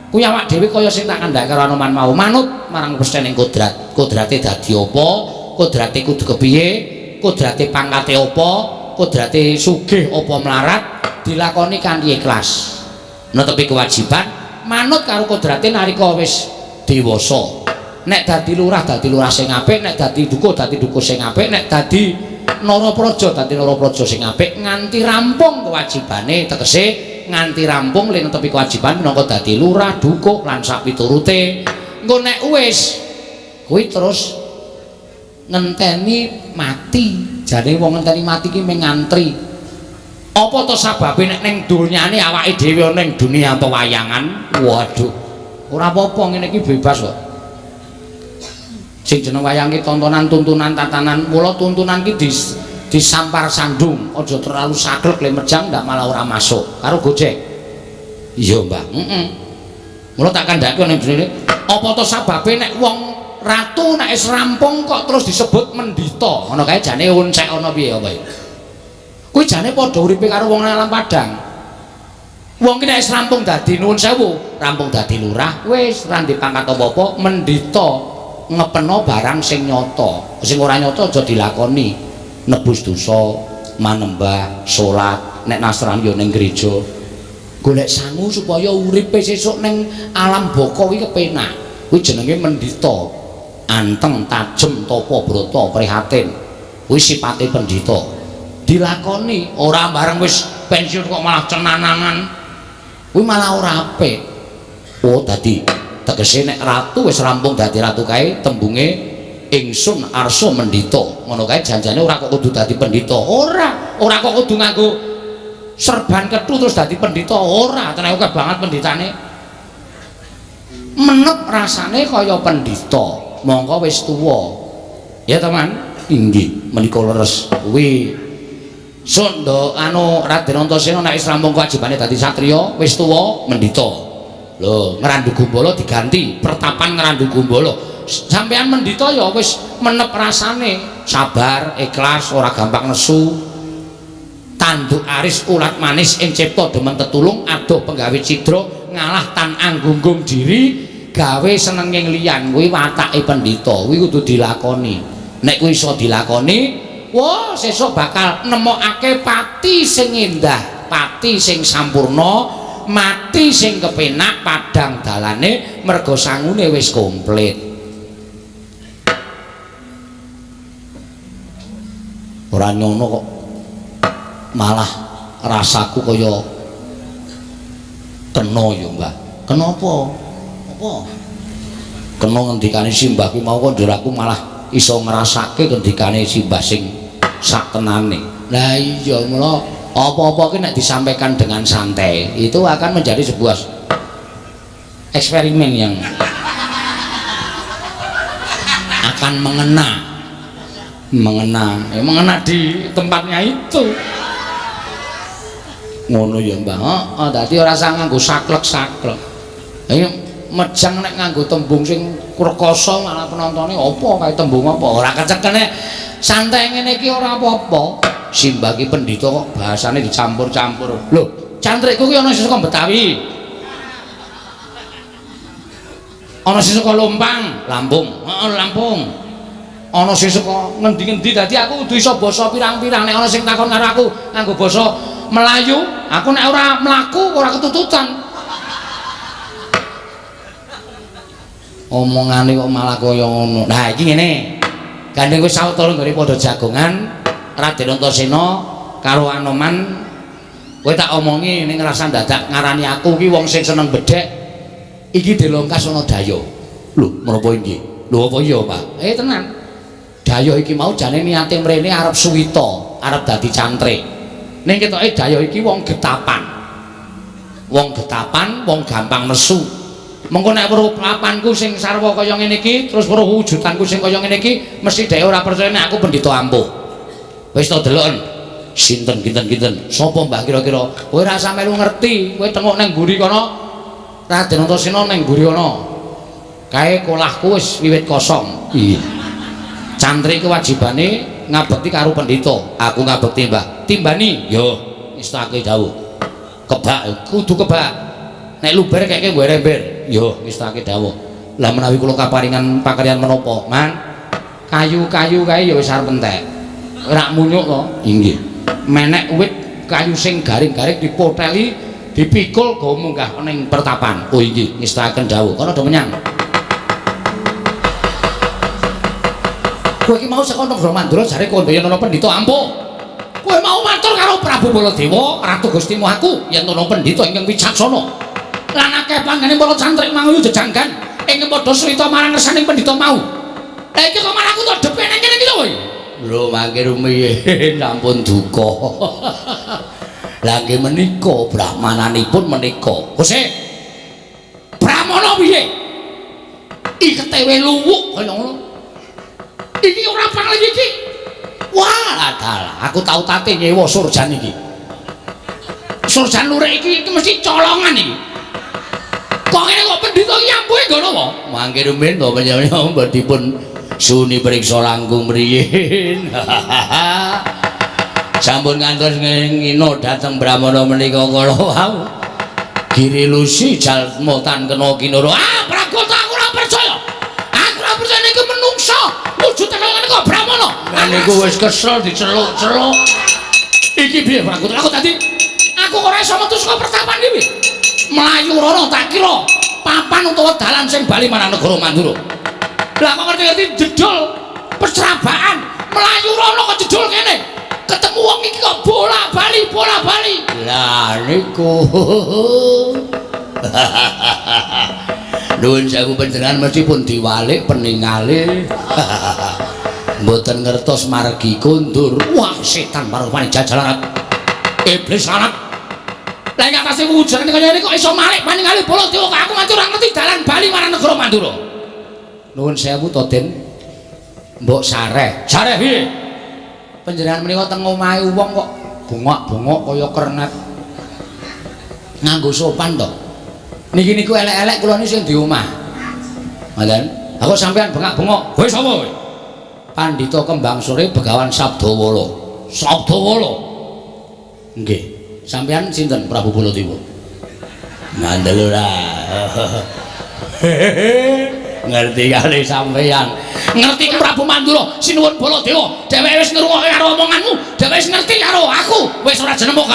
kuwi awak dhewe kaya sing tak kandhake karo Anoman mau, manut marang pestening kodrat. Kodrate dadi apa? Kodrate kudu kepiye? Kodrate pangkate apa? Kodrate sugih apa melarat? Dilakoni kanthi ikhlas. Netepi kewajiban, manut karo kodrate nalika wis dewasa. Nek dadi lurah sing apik, nek dadi dukuh dadi dukuh sing apik, nek dadi narapraja dadi narapraja sing apik nganti rampung kewajibane, tegese nganti rampung le netepi kewajiban minangka dadi lurah, dukuh lan sak piturute. Engko nek wis kuwi terus ngenteni mati. Jane wong ngenteni mati ki mung ngantri. Apa to sababe nek ning dunyane awake dhewe ana ning dunia pewayangan? Waduh. Ora apa-apa ngene iki bebas kok. Sing jeneng wayang ki tontonan, tuntunan, tatanan. Mula tuntunan ki disampar sandung, aja terlalu saklek le mejang ndak malah ora masuk. Karo Gojek. Iya, Mbah. Heeh. Mula tak kandhake ning jrone, apa to sababe nek wong ratu nek wis rampung kok terus disebut mendita? Ngono kae jane uncek ana piye apa ya? Kuwi jane padha uripe karo wong nang alam padang. Wong ki nek wis rampung dadi nuwun sewu, rampung dadi lurah, wis ra ndek pangkat apa-apa, mendita ngepeno barang sing nyata. Sing ora nyata aja dilakoni. Nebus dosa, manembah, salat, nek Nasrani ya ning gereja. Golek sangu supaya uripe sesuk ning alam baka kuwi kepenak. Kuwi jenenge mendita. Anteng, tajem, tapa, brata, prihatin. Kuwi sipate pendhita. Dilakoni ora bareng wis pensiun kok malah cenanangan. Kuwi malah ora apik. Oh, dadi tegese nek ratu wis rampung dadi ratu kae tembunge ingsun arsa mendita. Ngono kae janjane ora kok kudu dadi pendhita. Ora, ora kok kudu nganggo serban kethu terus dadi pendhita. Ora, tenan akeh banget pendhitane. Menep rasane kaya pendhita, mongko wis tuwa. Ya teman, inggih menika leres. Kuwi Sunda anu Raden Antasena nek wis rampung kewajibane dadi satriya, wis tuwa mendhita. Lho, Ngrandu Gumbala diganti pertapan Ngrandu Gumbala. Sampeyan mendhita ya wis menep rasane, sabar, ikhlas, ora gampang nesu. Tanduk aris ulat manis ing cipta demen tetulung, adoh penggawe cidra, ngalah tan anggunggung diri, gawe senenging liyan. Kuwi watake pendhita, kuwi kudu dilakoni. Nek kuwi iso dilakoni, wah, sesuk bakal nemokake pati sing endah, pati sing sampurna, mati sing kepenak padang dalane merga sangune wis komplit. Ora nyono kok malah rasaku kaya kena ya, Mbah. Kenapa? Apa? Kena ngendikane simbah kuwi mau kok njur aku malah iso ngrasake ngendikane simbah sing sak tenane. Lah iya, mula apa-apa ki nek disampaikan dengan santai itu akan menjadi sebuah eksperimen yang akan mengena. Mengena, ya mengena di tempatnya itu. Ngono ya, Mbah. Heeh, dadi ora usah nganggo saklek-saklek. Ayo mejang nek nganggo tembung sing rekoso malah penontone apa kae tembung apa ora kecekene santai ngene iki ora apa-apa. Simbah ki pendhita kok bahasane dicampur-campur. Lho, cantrikku ki ana sing saka Betawi. Ana sing saka Lumpang, Lampung. Heeh, Lampung. Ana sing saka ngendi-ngendi dadi aku kudu iso basa pirang-pirang. Nek ana sing takon karo aku nganggo basa Melayu, aku nek ora mlaku ora ketututan. Omongane kok malah kaya ngono. Nah, iki ngene. Gandeng wis sawetara nggone padha jagongan Raden Antasena karo Anoman, kowe tak omongi ning ngrasa dadak ngarani aku ki wong sing seneng bedhek. Iki delongkas ana dayo. Lho, menapa inggih? Lho apa iya, Pak? Tenan. Dayo iki mau jane niate mrene arep suwita, arep dadi cantrik. Ning ketoke dayo iki wong getapan. Wong getapan, wong gampang nesu. Mengko nek weruh papanku sing sarwa kaya ngene iki, terus weruh wujudanku sing kaya ngene iki, mesti dhek ora percaya nek aku pendhita ampuh. Wis to deloken. Sinten kinten-kinten? Sapa Mbah kira-kira? Kowe ora usah melu ngerti, kowe tengok nang mburi kono. Raden Antasena nang mburi kono. Kae kolahku wis wiwit kosong. Iya. Cantrik kewajibane ngabekti karo pendhita. Aku ngabekti, Mbah. Timbani? Yo, ngestake dawuh. Kebak, kudu kebak. Nek luber keke nggo ember. Yo, ngestake dawuh. Lah menawi kula kaparingan pakaryan menapa? Man, kayu-kayu kae ya wis arep entek. Ora munyuk to? Inggih. Menek wit kayu sing garing-garing dipoteli, dipikul go munggah ning pertapan. Oh inggih, ngestaken dawuh. Kono do menyang. Kowe iki mau saka Negara Mandura jare kandha yen ana pendhita ampuh. Kowe mau matur karo Prabu Baladewa, Ratu Gustimu aku yen ana pendhita ingkang wicaksana. Lan akeh panggene para cantrik manguyu jejanggan ingkang padha srita marang ngersaning pendhita mau. Lah iki kok malah aku tok depe nang kene iki lho kowe. Lho mangke rumiyin sampun duka. Lah nggih menika brahmananipun menika. Kose. Brahmana piye? Iketewe luwuk kaya ngono. Iki ora paling iki. Wah, dalah, aku tau tate nyewa surjan iki. Surjan lurik iki mesti colongan iki. Kok ngene kok pendhita iki ampuhe nggo napa? Mangke rumiyin to panjenengan dipun suni priksa langkung mriyin. Sampun ngantos ngino dhateng Brahmana menika kala wau. Giri Lusi jalma tan kena kinara. Ah, Pragota aku ora percaya. Aku ora percaya niku menungsa. Wujude kaya ngene kok Brahmana. Lah niku wis kesel diceluk-celuk. Iki piye Pragota? Aku tadi aku ora iso metu saka pertapan iki. Mlayu rono tak kira papan utawa dalan sing bali marang negara Mandura. Lah kok ngerti-ngerti jedul percerabaan, mlayu rono kok jedul kene. Ketemu wong iki kok bola-bali, bola-bali. Lah niku. Nuwun sewu panjenengan mesti pun diwalik peningale. Mboten ngertos margi kondur. Wah, setan marang jajalan. Iblis lanat. Lah ing atase wujudane kaya ngene kok iso malik paningale Baladewa kok aku nganti ora ngerti dalan bali marang negara Mandura. Nuwun sewu to, Den. Mbok sareh. Sareh piye? Panjenengan menika teng omahe wong kok bongok-bongok kaya kernet. Nganggo sopan to. Niki niku elek-elek kula niki sing di omah. Ngoten. Aku sampean bengak-bengok. Kowe sapa kowe? Pandhita Kembang Sore Begawan Sabdawala. Sabdawala. Nggih. Sampean sinten Prabu Baladewa? Ngandel ora. Ngerti kali sampean. Ngerti Prabu Mandura, sinuwun Baladewa. Dheweke wis ngrungokke karo omonganmu, dheweke wis ngerti karo aku. Wis ora jeneng kok.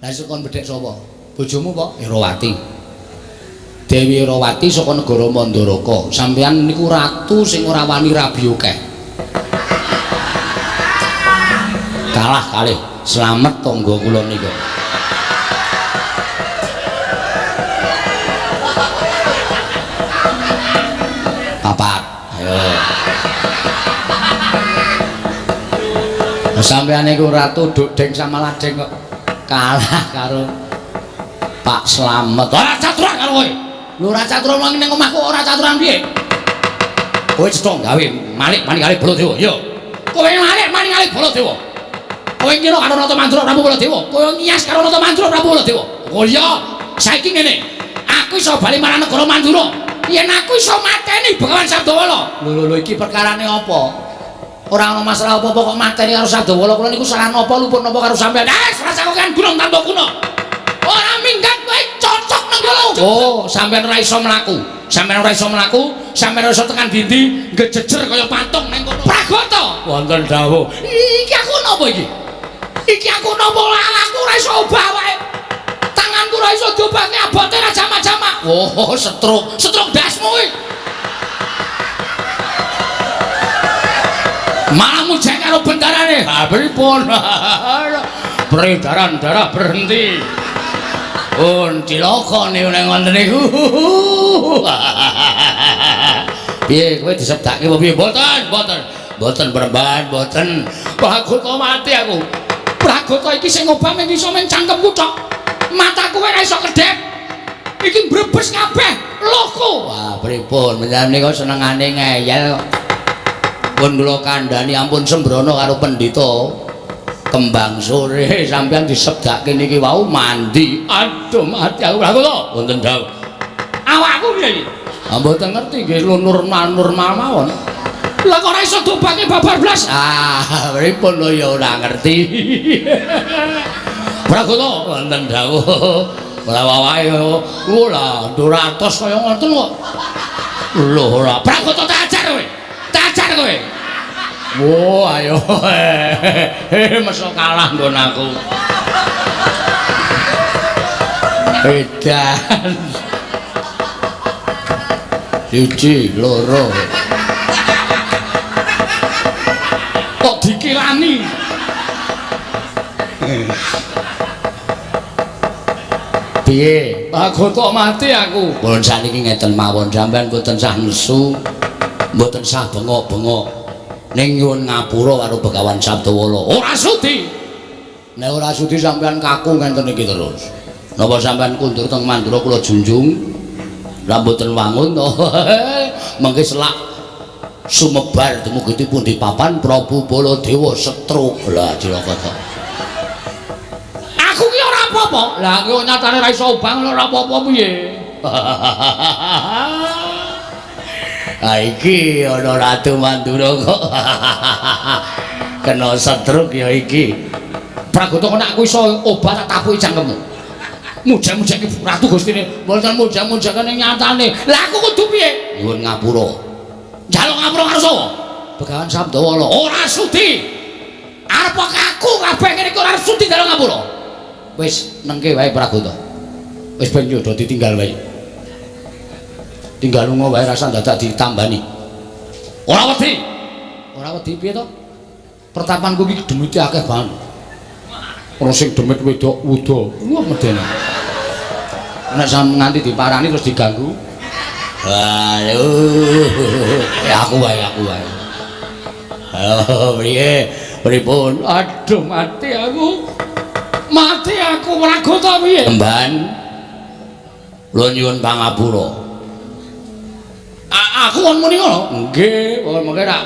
Lah iso kon bedhek sapa? Bojomu apa? Irawati. Dewi Irawati saka negara Mandaraka. Sampean niku ratu sing ora wani rabi akeh. Kalah kalih. Slamet tangga kula nika. Papat. Ayo. Sampeyan niku ratu duk deng sama ladeng kok kalah karo Pak Slamet. Ora caturan karo kowe. Lho ora caturan wong ning omahku ora caturan piye? Kowe cetha gawe malik maningale Baladewa. Yo. Kowe malik maningale Baladewa. Kowe ngira karo Nata Mandura Prabu Baladewa. Kowe ngiyas karo Nata Mandura Prabu Baladewa. Oh iya, saiki ngene. Aku iso bali marang negara Mandura. Yen aku iso mateni Begawan Sabdawala. Lho lho lho iki perkarane apa? Ora ana masalah apa-apa kok mateni karo Sabdawala. Kula niku salah napa luput napa karo sampean? Eh, rasa kok kan gunung tanpa guna. Ora minggat kowe cocok nang kono. Oh, sampean ora iso mlaku. Sampean ora iso mlaku, sampean ora iso tekan dindi, ngejejer kaya patung nang kono. Pragota. Wonten dawuh. Iki aku napa iki? Iki aku napa aku ora iso obah wae. Tanganku ora iso diobahke abote ra jamak-jamak. Oh, stroke. Stroke ndasmu kuwi. Malah mujek karo bendarane. Ha pripun? Peredaran darah berhenti. Pun cilaka niku nek ngoten niku. Piye kowe disebdake apa piye? Mboten, mboten. Mboten peremban, mboten. Pragota mati aku. Pragota iki sing obah mung iso mung cangkemku tok. Mataku ora iso kedhep. Iki mbrebes kabeh lohku. Wah, pripun? Menjan nika senengane ngeyel kok. Pun kula kandhani ampun sembrono karo pendhita Kembang Sore sampeyan disebdake niki wau mandi. Aduh mati aku Pragota. Wonten dawuh. Awakku piye iki? Ah mboten ngerti nggih normal-normal mawon. Lah kok ora iso dobake babar blas? Ah, pripun lho ya ora ngerti. Pragota wonten dawuh. Ora wawahe ora 200 kaya ngoten kok. Lho ora. Pragota tak ajar kowe. Tak ajar kowe. Wo ayo. Meso kalah nggon aku. Edan. 1 2. Kok dikilani? Piye? Pragota mati aku. Pun sakniki ngeten mawon sampean mboten sah nesu, mboten sah bengok-bengok. Ning nyuwun ngapura karo Begawan Sabdawala. Ora sudi. Nek ora sudi sampean kaku ngenten iki terus. Napa sampean kundur teng Mandura kula junjung? Lah mboten wangun to. Mengke selak sumebar dumugi pundi papan Prabu Baladewa setruk. Lah cilaka to. Aku ki ora apa-apa. Lah ki nyatane ora iso obah ora apa-apa piye. Ha iki ana Ratu Mandura kok. Kena stroke ya iki. Pragota nek aku iso obat tak tapuki cangkemmu. Mujang-mujang ratu gustine, mboten mujang-mujang ning nyatane. Lah aku kudu piye? Nyuwun ngapura. Njaluk ngapura karo sapa? Begawan Sabdawala. Ora sudi. Arep aku kabeh kene iki ora sudi njaluk ngapura. Wis nengke wae Pragota. Wis ben yo do ditinggal wae. Tinggal lunga wae rasa dadak ditambani. Ora wedi. Ora wedi piye to? Pertapanku iki demite akeh banget. Ora sing demit wedok wuda. Wah medene. Nek sam nganti diparani terus diganggu. Aduh, ya aku wae, aku wae. Oh, piye? Pripun? Aduh, mati aku. Mati aku Pragota piye? Emban. Kula nyuwun pangapura. Aku kon muni ngono? Nggih, pokoke mengke rak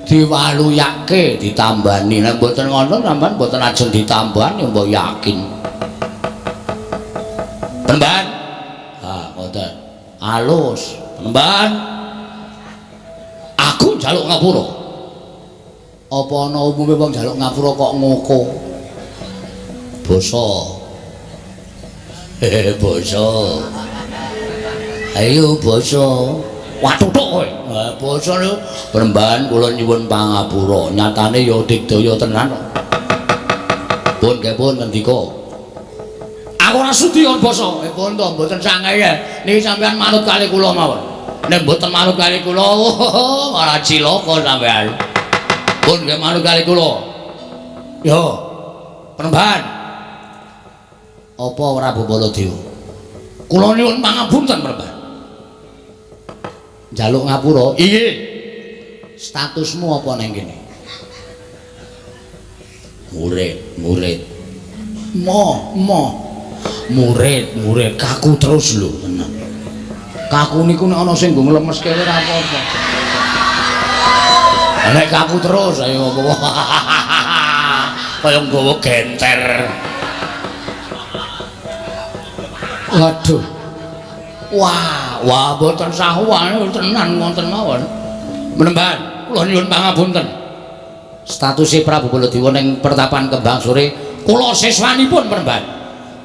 diwaluyake ditambani. Nek mboten ngono sampean mboten ajeng ditambani mbok yakin. Penemban. Ah, ngoten. Alus. Penemban. Aku njaluk ngapura. Apa ana umume wong njaluk ngapura kok ngoko? Basa. Hehe, basa. Ayo basa. Wah tutuk kowe. Basa niku Penemban kula nyuwun pangapura. Nyatane ya digdaya tenan. Pun kepun ngendika. Aku ora sudi kon basa. Pun to mboten sangeye. Niki sampean manut kali kula mawon. Nek mboten manut kali kula, malah cilaka sampean. Pun nggih manut kali kula. Yo. Penemban. Apa Prabu Baladewa? Kula nyuwun pangapunten Penemban. Njaluk ngapura? Iya. Statusmu apa nang kene? Murid, murid. Mo, mo. Murid, murid kaku terus lho tenan. Kaku niku nek ana sing nggo nglemeske ora apa-apa. Nek kaku terus ayo apa. Kaya nggawa genter. Waduh. Wah, wah mboten sahuan tenan wonten mawon. Penemban, kula nyuwun pangapunten. Statuse Prabu Baladewa ning pertapan Kembang Sore, kula siswanipun Penemban.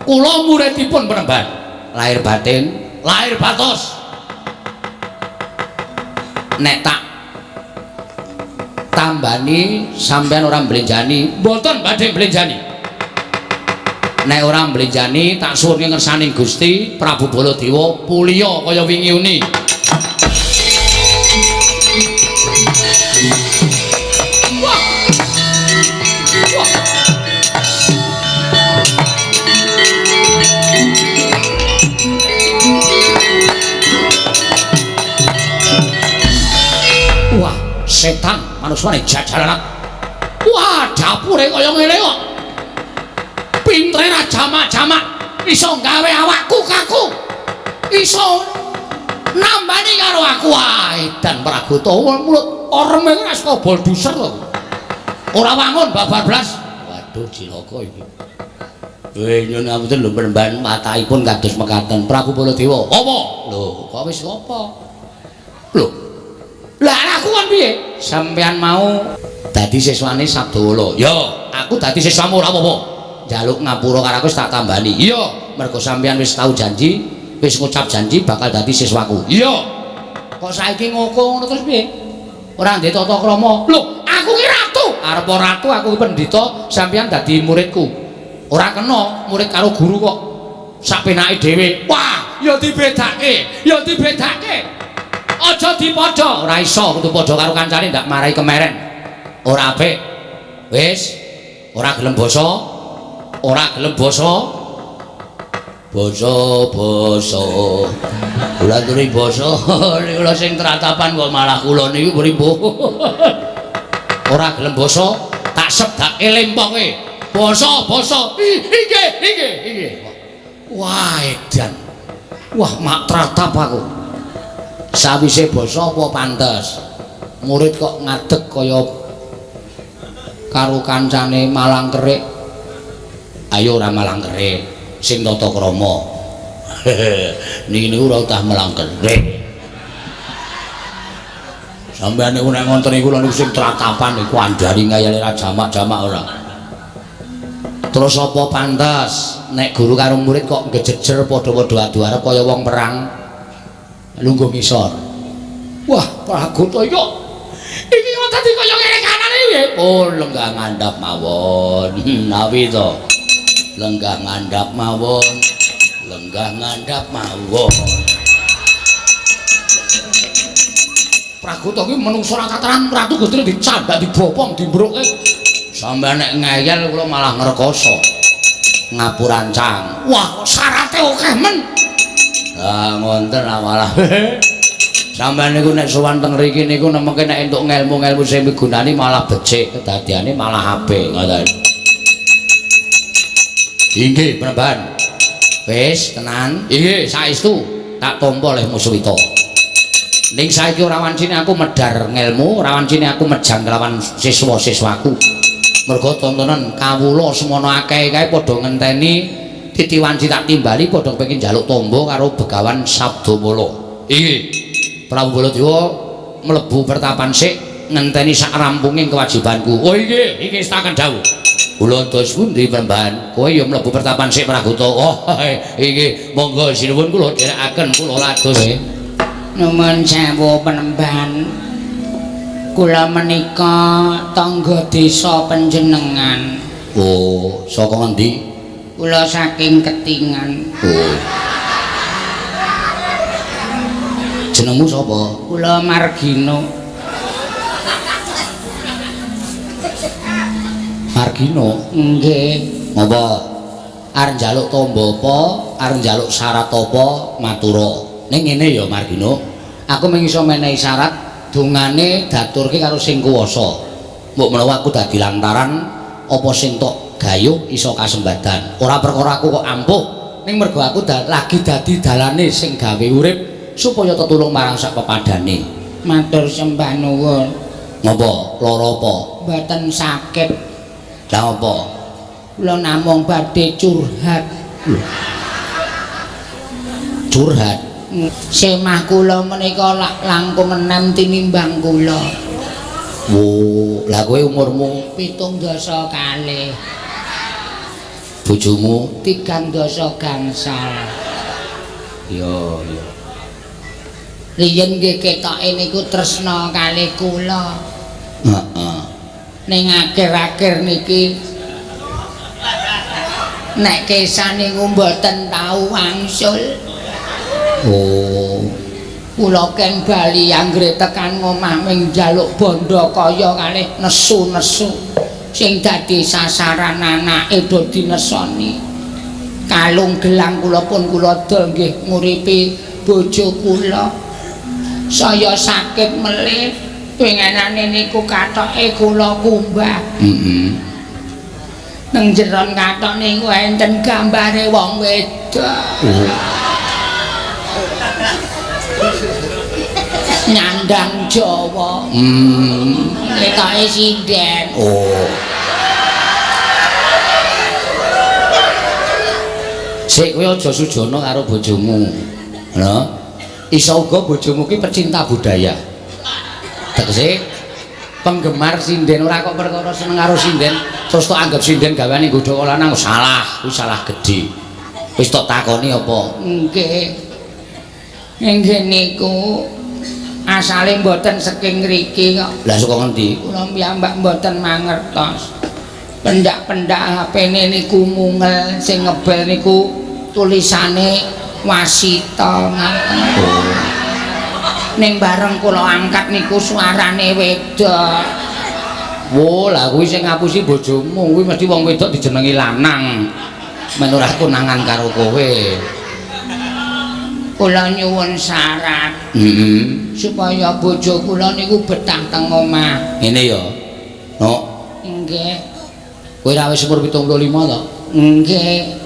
Kula muridipun Penemban. Lahir batin, lahir batos. Nek tak tambani sampean ora mblenjani, mboten badhe mblenjani. Nek ora mblenjani tak suwunke ngersaning Gusti Prabu Baladewa puliya kaya wingi uni. Wah. Wah. Wah, setan manusane jajalanan. Wah, dapure kaya ngene kok. Pintere ra jamak-jamak iso gawe awakku kaku. Iso nambani karo aku. Wah, edan Pragota mulut oreme ora saka bolduser to. Ora wangun babar blas. Waduh, cilaka iki. Weh, nyuwun ngapunten lho Penemban, watahipun kados mekaten. Prabu Baladewa. Apa? Lho, kok wis apa? Lho. Lah aku kon piye? Sampeyan mau dadi siswane Sabdawala. Ya, aku dadi siswamu ora apa-apa. Njaluk ngapura karo aku wis tak tambani. Iya, mergo sampeyan wis tau janji, wis ngucap janji bakal dadi siswaku. Iya. Kok saiki ngoko ngono terus piye? Ora ndek tata krama. Lho, aku ki ratu. Arep ratu aku ki pendhita, sampeyan dadi muridku. Ora kena murid karo guru kok sak penake dhewe. Wah, ya dibedake, ya dibedake. Aja dipadha, ora iso kudu padha karo kancane ndak marai kemeren. Ora apik. Wis, ora gelem basa. Ora gelem basa. Basa basa. Kula aturi basa. Kula sing tratapan kok malah kula niku pripun. Ora gelem basa, tak sebdake lempoke. Basa basa. Inggih, inggih, inggih. Wah, edan. Wah, mak tratap aku. Sawise basa apa pantes? Murid kok ngadeg kaya karo kancane malang kerik. Ayo ora malang kerik, sing tata krama. Niki niku ora utah malang kerik. Sampeyan niku nek ngonten iku lho niku sing tratapan iku andari ngayale ra jamak-jamak ora. Terus apa pantes nek guru karo murid kok ngejejer padha-padha adu arep kaya wong perang? Lungguh ngisor. Wah, Pragota yo. Iki kok dadi kaya ngene kanane piye? Oh, lenggah ngandhap mawon. Nawi to. Lenggah ngandhap mawon. Lenggah ngandhap mawon. Pragota kuwi menungso ora kataran, Ratu Gustine dicandak, dibopong, dimbrukke. Sampeyan nek ngeyel kula malah ngrekoso. Ngapurancang. Wah, syarate akeh men. Lah ngonten lah malah. Sampeyan niku nek sowan teng mriki niku nemeke nek entuk ngelmu-ngelmu sing migunani malah becik, kedadiane malah apik ngoten. Inggih, Panembahan. Wis tenan. Inggih, saestu tak tampa leh Muswita. Ning saiki ora wancine aku medhar ngelmu, ora wancine aku mejang kelawan siswa-siswaku. Mergo tontonan kawula semono akeh kae padha ngenteni titi wanci tak timbali padha kepengin njaluk tombo karo Begawan Sabdamala. Inggih. Prabu Baladewa mlebu pertapan sik ngenteni sak rampunging kewajibanku. Oh inggih, iki setaken dawuh. Kula dos pundi Panembahan? Kowe ya mlebu pertapan sik Pragota. Oh inggih, monggo sinuwun kula dherekaken kula lados. Nuwun sewu Panembahan. Kula menika tangga desa panjenengan. Oh, saka ngendi? Kula saking Ketingan. Oh. Jenengmu sapa? Kula Margino. Margino? Nggih. Ngapa? Arep njaluk tombo apa? Arep njaluk syarat apa? Matura. Ning ngene ya Margino, aku mung iso menehi syarat dongane daturke karo sing kuwasa. Mbok menawa aku dadi lantaran apa sing tok gayuh iso kasembadan. Ora perkara aku kok ampuh, ning mergo aku lagi dadi dalane sing gawe urip supaya tetulung marang sak pepadane. Matur sembah nuwun. Ngapa? Lara apa? Mboten sakit. Lah apa? Kula namung badhe curhat. Curhat? Semah kula menika lak langkung enem tinimbang kula. Wo, lah kowe umurmu 72. Bojomu 3 gangsal. Iya, iya. Riyen nggih ketoke niku tresna kalih kula. Heeh. Ning akhir-akhir niki nek kesan niku mboten tau wangsul. Oh. Kula ken bali anggere tekan omah ming njaluk bondo kaya kalih nesu-nesu sing dadi sasaran anake do dinesoni. Kalung gelang kula pun kula dol nggih nguripi bojo kula. Saya sakit melih pengenane niku katoke kula kumbah. Heeh. Nang jeron katok niku enten gambare wong wedok. Oh. Nyandang Jawa. Ketoke sinden. Oh. Sik kowe aja sujana karo bojomu. Lho. Iso uga bojomu ki pecinta budaya. Tegese penggemar sinden, ora kok perkara seneng karo sinden terus tok anggap sinden gaweane nggodha lanang, salah, kuwi salah gedhe. Wis tok takoni apa? Nggih. Nggih niku asale mboten saking ngriki kok. Lah saka ngendi? Kula piyambak mboten mangertos. Pendak-pendak HP-ne niku mungel, sing ngebel niku tulisane Wasita ngaten. Oh. Ning bareng kula angkat niku suarane wedok. Wo, lah kuwi sing ngapusi bojomu, kuwi mesti wong wedok dijenengi lanang. Men ora konangan karo kowe. Kula nyuwun syarat. Heeh. Supaya bojo kula niku betah teng omah. Ngene ya. Nok. Nggih. Kowe ra wis umur 75 to? Nggih.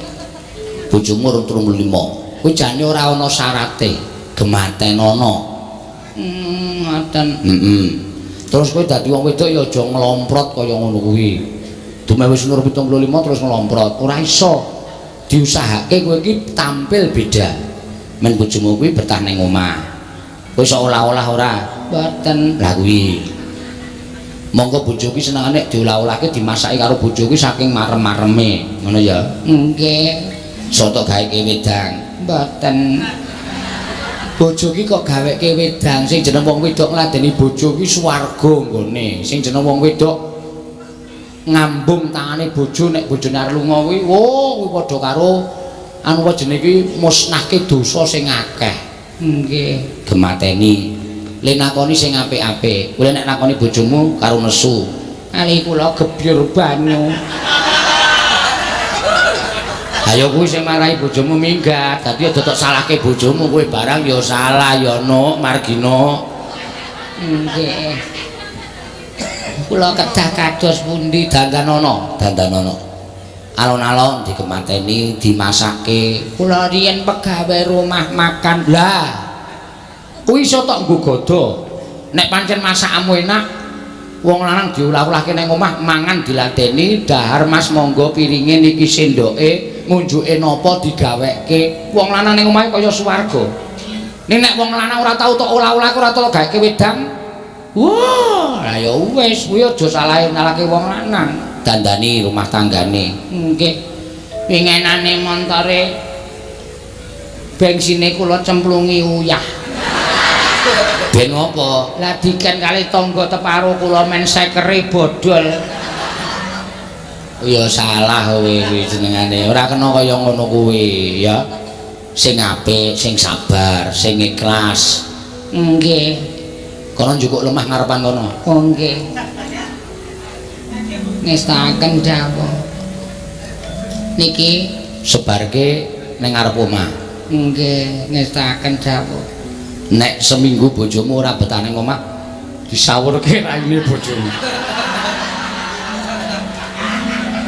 Bojomu urung 35. Kuwi jane ora ana syarate. Gematen ana. Ngoten. Heeh. Terus kowe dadi wong wedok ya aja nglomprot kaya ngono kuwi. Dumeh wis umur 75 terus nglomprot, ora iso. Diusahake kowe iki tampil beda. Men bojomu kuwi betah ning omah. Kowe iso olah-olah ora? Mboten. Lah kuwi. Monggo bojo ki senengane nek diolah-olahke dimasaki karo bojo ki saking marem-mareme, ngono ya. Nggih. Soto gaweke wedang. Mboten. Bojo ki kok gaweke wedang, sing jeneng wong wedok ngladeni bojo ki swarga nggone. Sing jeneng wong wedok ngambung tangane bojo nek bojone arep lunga kuwi, wo kuwi padha karo anu apa jenenge ki musnahke dosa sing akeh. Nggih. Gemateni. Le nakoni sing apik-apik. Kowe nek nakoni bojomu karo nesu. Kali kula gebyur banyu. Ayo kuwi sing marahi bojomu minggat. Dadi aja tok salahke bojomu, kowe barang ya salah ya Nuk, Margino. Nggih. Kula kedah kados pundi? Dandanono, dandanono. Alon-alon digemateni, dimasake. Kula riyen pegawe rumah makan. Lah, kuwi iso tok nggo godho. Nek pancen masakmu enak, wong lanang diolah-olahke nang omah, mangan diladeni, dahar Mas monggo piringe niki sendoke, ngunjuke napa digaweke. Wong lanang ning omahe kaya swarga. Ning nek wong lanang ora tau tok olah-olahke, ora tau gaweke wedang, wah, lah ya wis, kuwi aja salahe nyalahke wong lanang. Dandani rumah tanggane. Nggih. Wingenane montore bengsine kula cemplungi uyah. Ben ngopo? Lah diken kali tangga teparo kula men sekere bodol. Ya salah kowe kuwi jenengane. Ora kena kaya ngono kuwi ya. Sing apik, sing sabar, sing ikhlas. Nggih. Kono njukuk lemah ngarepan kono. Oh nggih. Ngestakaken dawuh. Niki sebarke ning ngarep omah. Nggih, ngestakaken dawuh. Nek seminggu bojomu ora betah ning omah, disawurke raine bojomu.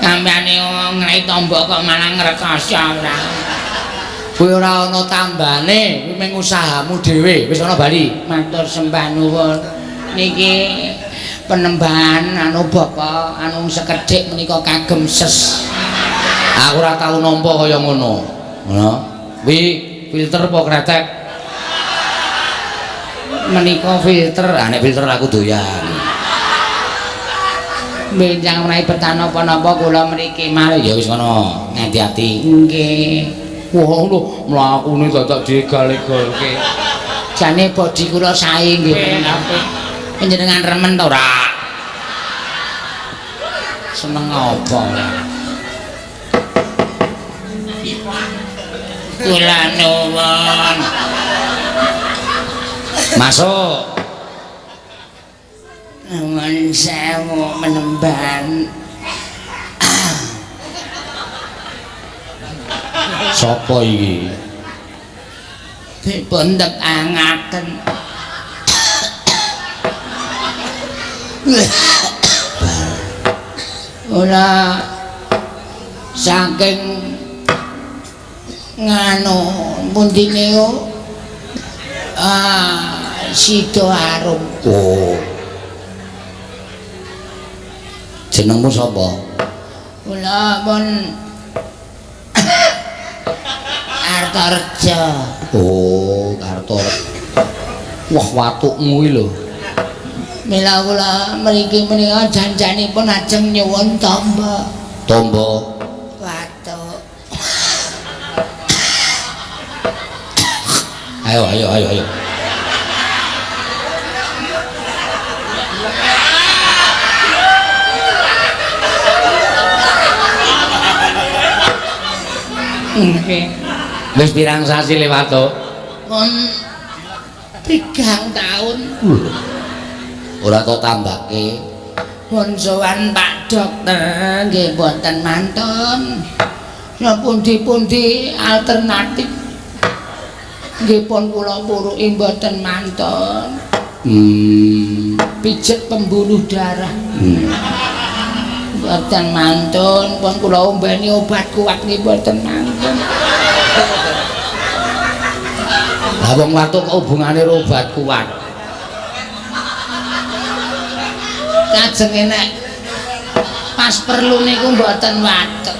Sampeyan ngrek tombok kok malah ngrekasa ora. Kuwi ora ana tambane, kuwi mung usahamu dhewe. Wis ana bali. Matur sembah nuwun. Niki penembahan anu bapa anu sekedhik menika kagem ses. Aku ora tau nampa kaya ngono. Ngono. Kuwi filter apa kretek? Menika filter. Ah nek filter aku doyan. Benjang menawi betah napa-napa kula mriki malih. Ya wis ngono, ngati-ati. Nggih. Wah lho, mlakune dadak diegal-egalke. Jane bodi kula sae nggih. Panjenengan remen ta ora? Seneng apa? Kula nuwun. Masuk. Nuwun sewu menemban. Sapa iki? Dipun tepangaken. Ora saking nganu pundi niku Sidoarum. Oh. Jenengmu sapa? Kula pun Kartorejo. Oh, Kartorejo. Wah, watukmu iki lho. Mila kula mriki menika janjanipun ajeng nyuwun tamba. Tamba watuk. Ayo ayo ayo ayo. Nggih. Wis pirang sasi le watuk? Pun 3 tahun. Ora tok tambake. Pun sowan Pak Dokter nggih mboten mantun. Pundi-pundi alternatif nggih pun kula puruki mboten mantun. Pijet pembuluh darah. Mboten mantun, pun kula ombeni obat kuat nggih mboten mantun. Lah wong watuk kok hubungane karo obat kuat? Kajenge nek pas perlu niku mboten watuk.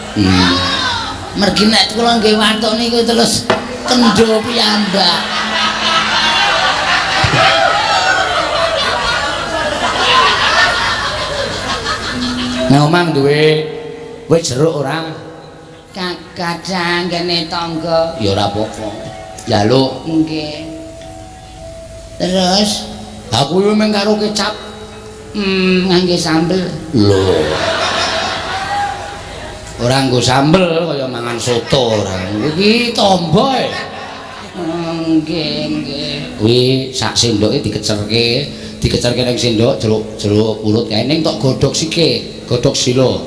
Mergi nek kula nggih watuk niku terus kendho piyambak. Nang omah duwe wit jeruk ora? Kagadang kene tangga. Ya ora apa-apa. Njaluk. Nggih. Terus aku iki mung karo kecap. Ngangge sambel. Lho. Ora nggo sambel kaya mangan soto ora. Iki tombo. Nggih, nggih. Kuwi sak sendoke dikecerke, dikecerke ning sendok jeruk purut kae ning tok godhog sike, godhog sila.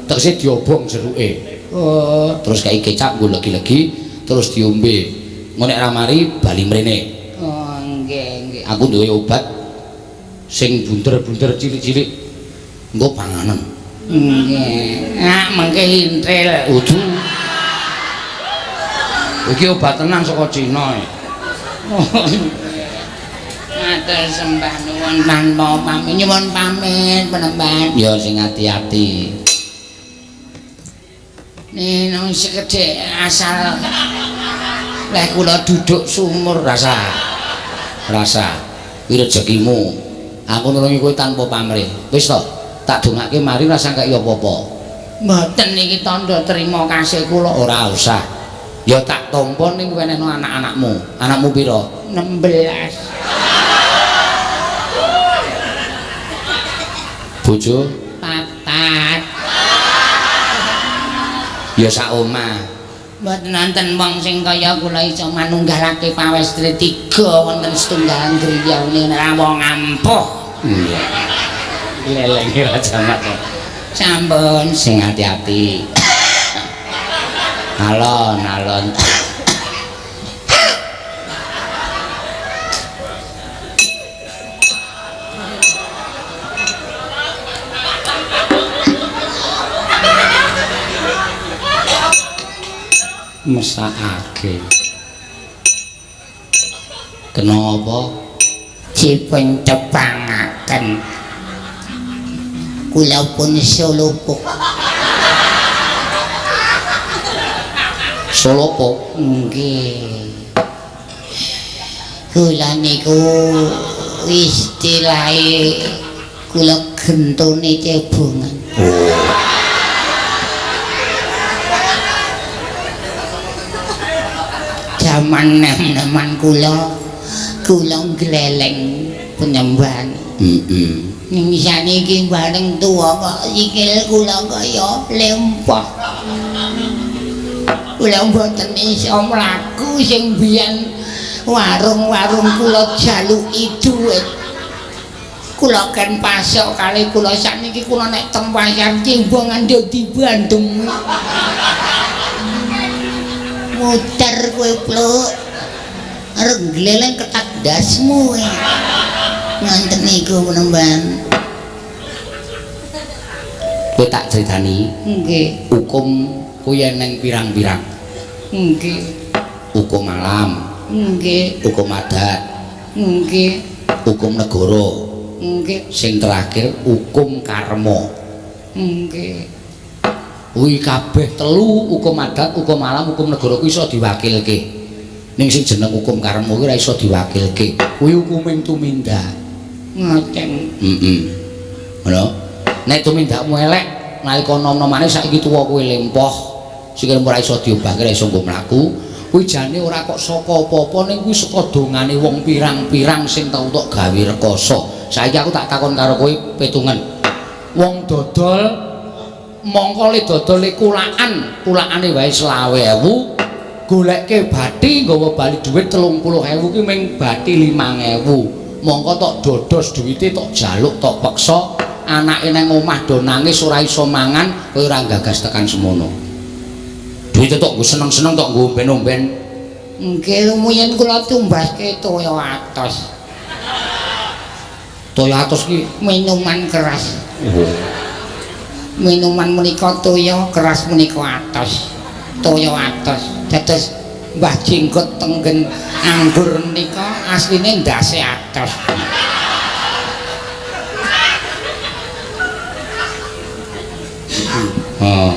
Tegese diobong jeruke. Oh, terus kae kecap nggo legi-legi terus diombe. Engko nek ra mari bali mrene. Oh, nggih, nggih. Aku duwe obat sing bunder-bunder cilik-cilik. Engko panganen. Nggih. Ah, mengke intril. Udu. Iki obat tenang saka Cina. Matur sembah nuwun tanpa pamit, nyuwun pamit penemban. Ya sing ati-ati. Nino sekedhik asal leh kula duduk sumur rasa. Rasa kuwi rezekimu. Aku nulungi kowe tanpa pamrih. Wis to, tak dongake mari rasa kaya apa-apa. Mboten iki tandha terima kasih kula. Ora usah. Ya tak tampa ning wenehno anak-anakmu. Anakmu pira? 16. Bojo 4. Ya sak omah. Mboten wonten wong sing kaya kula iso manunggalake pawestri 3 wonten setunggalan griya ora wong ampuh. Iya. Lelenge raja mak. Sampun sing ati-ati. Alon alon. Mesakake. Kena apa? Dipun cepangaken. Kula pun solopuk. Solopuk? Nggih. Kula niku istilahe kula gentone cebongan. Oh. Jaman nem-neman kula, kula ngleleng penyembahan. Heeh. Ning saniki bareng tuwa kok sikil kula kaya lempah. Kula mboten iso mlaku sing biyen warung-warung kula jaluki dhuwit. Kula ken pasok kali kula sakniki kula nek teng pasar Cimbongan yo dibandem. Muter kowe pluk. Arep gleleng ketak dasmu kowe. Ngonten niku penemban. Kowe tak critani. Nggih. Hukum kuwi eneng pirang-pirang. Nggih. Hukum alam. Nggih. Hukum adat. Nggih. Hukum negara. Nggih. Sing terakhir hukum karma. Nggih. Kuwi kabeh telu, hukum adat, hukum alam, hukum negara kuwi iso diwakilke. Ning sing jeneng hukum karma kuwi ora iso diwakilke. Kuwi hukuming tumindak. Ngoten. Heeh. Ngono. Nek tumindakmu elek nalika nom-nomane saiki tuwa kowe lempoh, sikilmu ora iso diobahke, ora iso nggo mlaku, kuwi jane ora kok saka apa-apa ning kuwi saka dongane wong pirang-pirang sing tau tok gawe rekoso. Saiki aku tak takon karo kowe petungen. Wong dodol mongko le dodole kulaan, kulaane wae 25.000, goleke bathi nggawa bali dhuwit 30.000 ki ming bathi 5.000. Mongko tok dodos duwite tok jaluk tok peksa, anake nang omah do nangis ora iso mangan, kowe ora gagas tekan semono. Duwite tok nggo seneng-seneng tok nggo omben-omben. Nggih, rumiyin kula tumbaske toya atos. Toya atos ki minuman keras. Oh. Minuman menika toya keras menika atos. Toya atos. Dados Mbah Jenggot tenggen anggur menika asline ndase atos. Oh.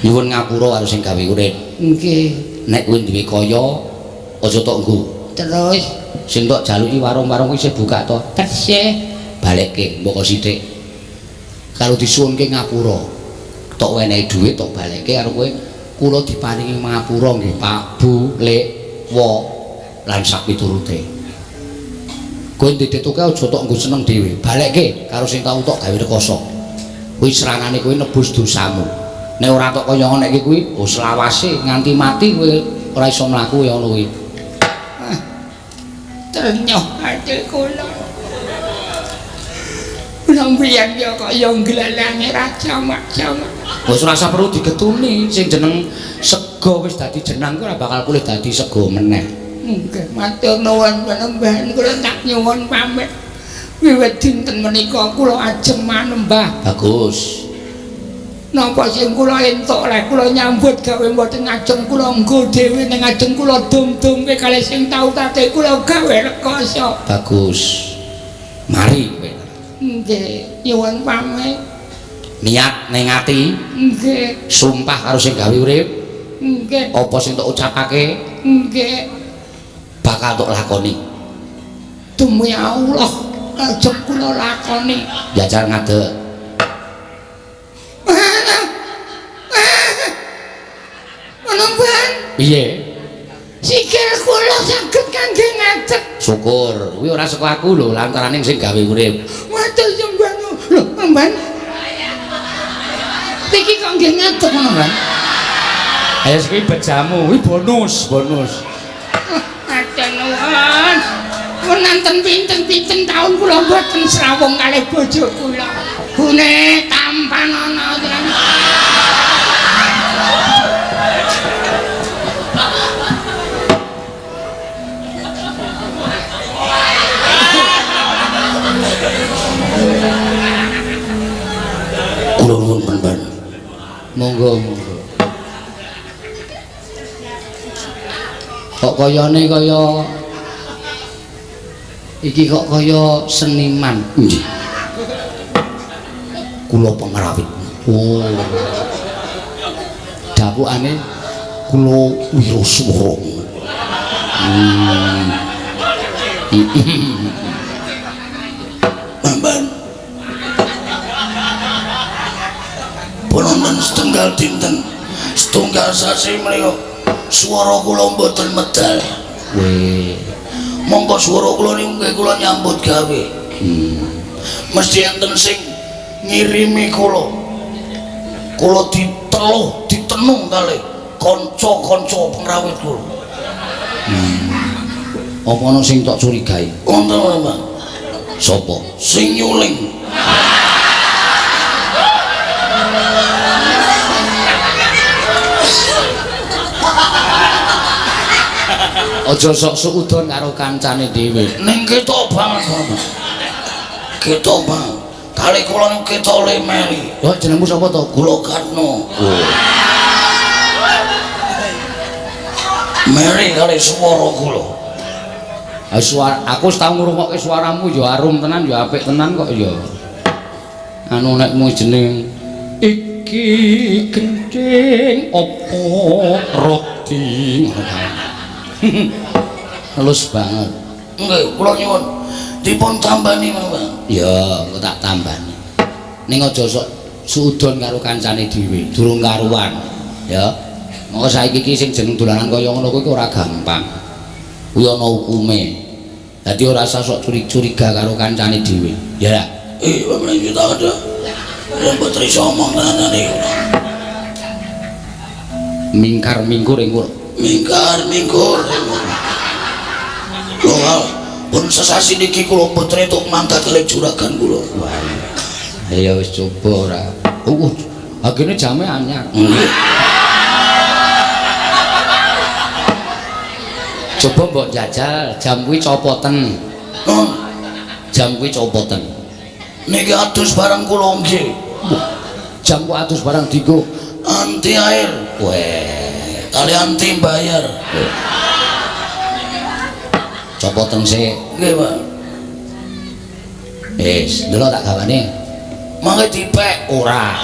Nyuwun ngapura karo sing gawe urip. Nggih. Nek kowe duwe kaya aja tok nggo. Terus sing tok jaluki warung-warung kuwi isih buka to? Tesih. Balekke mbok sithik. Kalau disuwunke ngapura, tok wenehi dhuwit tok balekke karo kowe, kula diparingi ngapura nggih Pak, Bu, Lek, Wo lan sak piturute. Kowe ndedetoke aja tok nggo seneng dhewe, balekke karo sing tau tok gawe rekoso. Kuwi serangane kowe nebus dosamu. Nek ora tok kaya ngono iki kuwi, oh selawase nganti mati kowe ora iso mlaku ya ngono kuwi. Trenyuh ati kula. Kula mbiyen ya kaya nglelange raja mak-jamak. Wis ora usah perlu digetuni, sing jeneng sega wis dadi jenang kuwi ora bakal kulih dadi sega meneh. Nggih, matur nuwun panembahan, kula tak nyuwun pamit. Wiwit dinten menika kula ajeng manembah. Bagus. Napa sing kula entuk lek kula nyambut gawe mboten ajeng kula nggo dhewe ning ajeng kula dum-dumke kalih sing tau tate kula gawe rekoso. Bagus. Mari kowe. Nggih, nyuwun pamit. Niat ning ati. Nggih. Sumpah karo sing gawe urip. Nggih. Apa sing tok ucapake? Nggih. Bakal tok lakoni. Demi Allah, ajeng kula lakoni. Jajal ngadeg. Panembahan. Piye? Sikil kula saged kangge ngadeg. Syukur, kuwi ora saka aku lho, lantarane sing gawe urip. Matur sembah nuwun. Lho, Panembahan. Iki kok nggih ngadeg ngono, Mbah? Ayo iki bejamu, kuwi bonus, bonus. Matur nuwun. Menanten pinten-pinten taun kula mboten srawung kalih bojo kula. Gune tampanana tenan. Kula nuwun panembahan. Monggo, monggo. Kok kayane kaya iki kok kaya seniman. Nggih. Kula pengrawit. Oh. Dapukane kula wiraswara. Panembahan. Penonton setunggal dinten, setunggal sasi menika swara kula mboten medal. Weh. Monggo swara kula niku nggih kula nyambut gawe. Mesti enten sing ngirimi kula. Kula diteluh, ditenung kalih kanca-kanca pengrawit kula. Apa ana sing tok curigai? Wonten, Pak. Sapa? Sing nyuling. Aja sok suudon karo kancane dhewe. Ning ketok banget, Pak. Ketok banget. Kali kula niku ketok le meri. Lho jenengmu sapa to? Kula Katno. Oh. Meri kali swara kula. Ha suara aku wis tau ngrungokke suaramu ya arum tenan ya apik tenan kok ya. Anu nek mu jeneng iki gending apa roti. Halus banget. Nggih, kula nyuwun dipun tambani ngono, Pak. Ya, engko tak tambani. Ning aja sok suudon karo kancane dhewe, durung karuan. Ya. Monggo saiki iki sing jeneng dolanan kaya ngono kuwi ora gampang. Kuwi ana hukume. Dadi ora usah sok curiga karo kancane dhewe. Ya ra? Pamen juta ada. Mboten iso omong tenan niku. Mingkar mingkur ing mingkar mingkur. Lho, pun sesasi niki kula mboten entuk mangkat kalih juragan kula. Wah. Ya wis coba ora. Agene jame anyar. Nggih. Coba mbok jajal jam kuwi copoten. Jam kuwi copoten. Niki adus barang kula nggih. Jam ku adus barang dienggo anti air. Weh, kali anti bayar. Copoten sik. Nggih, Pak. Wis, ndelok tak gawane. Mangke dipek ora.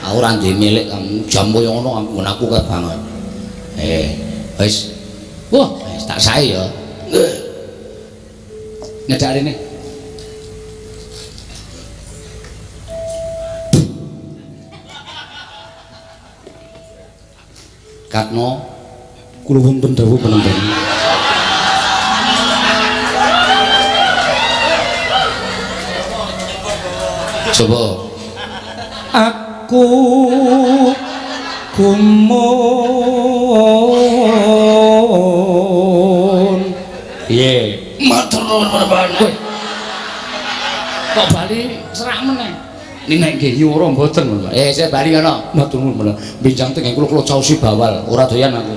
Aku ora duwe milik kamu. Jam koyo ngono nggon aku kae banget. Wis. Wah, wis tak sae ya. Nggih. Nyedak rene. Katno kula wonten dawuh penemban. Coba aku gumun. Piye? Matur nuwun penemban. Kowe kok bali serak meneh. Nek nggih nyuwara mboten, Pak. Saya bali kono. Matur nuwun menawa. Benjang teng kula kula caosi bawal, ora doyan aku.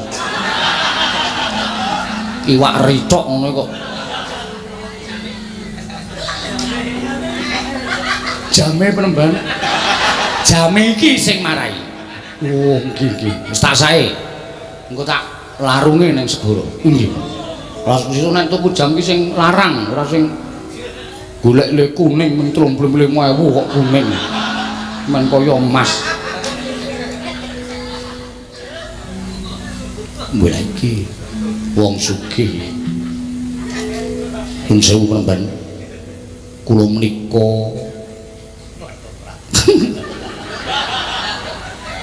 Iwak rithok ngono kok. Jame penemban. Jame iki sing marai. Oh, nggih nggih. Wis tak sae. Engko tak larunge ning segara. Nggih. Lah sesuk nek tuku jam ki sing larang, ora sing golek le kuning mung 35.000 kok kuning. Men kaya emas. Mbok iki wong sugih. Pun sewu penemban. Kula menika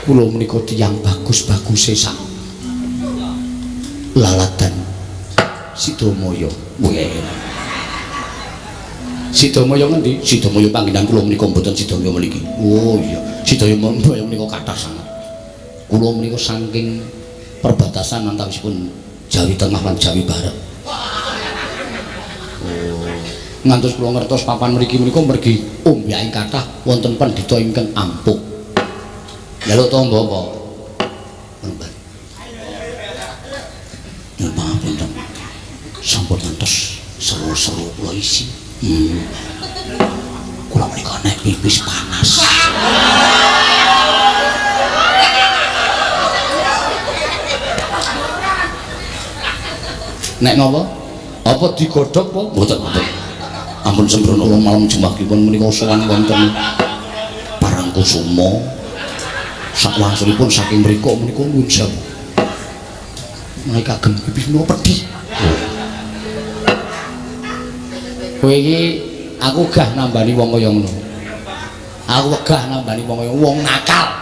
kula menika tiyang bagus-baguse sak laladan Sidamaya. Weh. Sidamaya ngendi? Sidamaya panggenan kula menika mboten Sidamaya mriki. Oh iya, Sidamaya menika kathah sanget. Kula menika saking perbatasan antawisipun Jawi Tengah lan Jawi Barat. Oh, ngantos kula ngertos papan mriki menika mergi ombyaking kathah wonten pendhita ingkang ampuh. Njaluk tamba apa? Penemban. Nyuwun pangapunten. Sampun ngantos seru-seru kula isi. Kula menika nek pipis panas. Nek napa? Apa digodhog apa? Mboten, mboten. Ampun sembrono kula malam jemahipun menika sowan wonten Parangkusuma. Sakwangsulipun saking mriku menika nuwun sewu. Menika kagem pipis menika pedhi. Kowe iki aku gah nambani wong kaya ngono. Aku wegah nambani wong kaya wong nakal.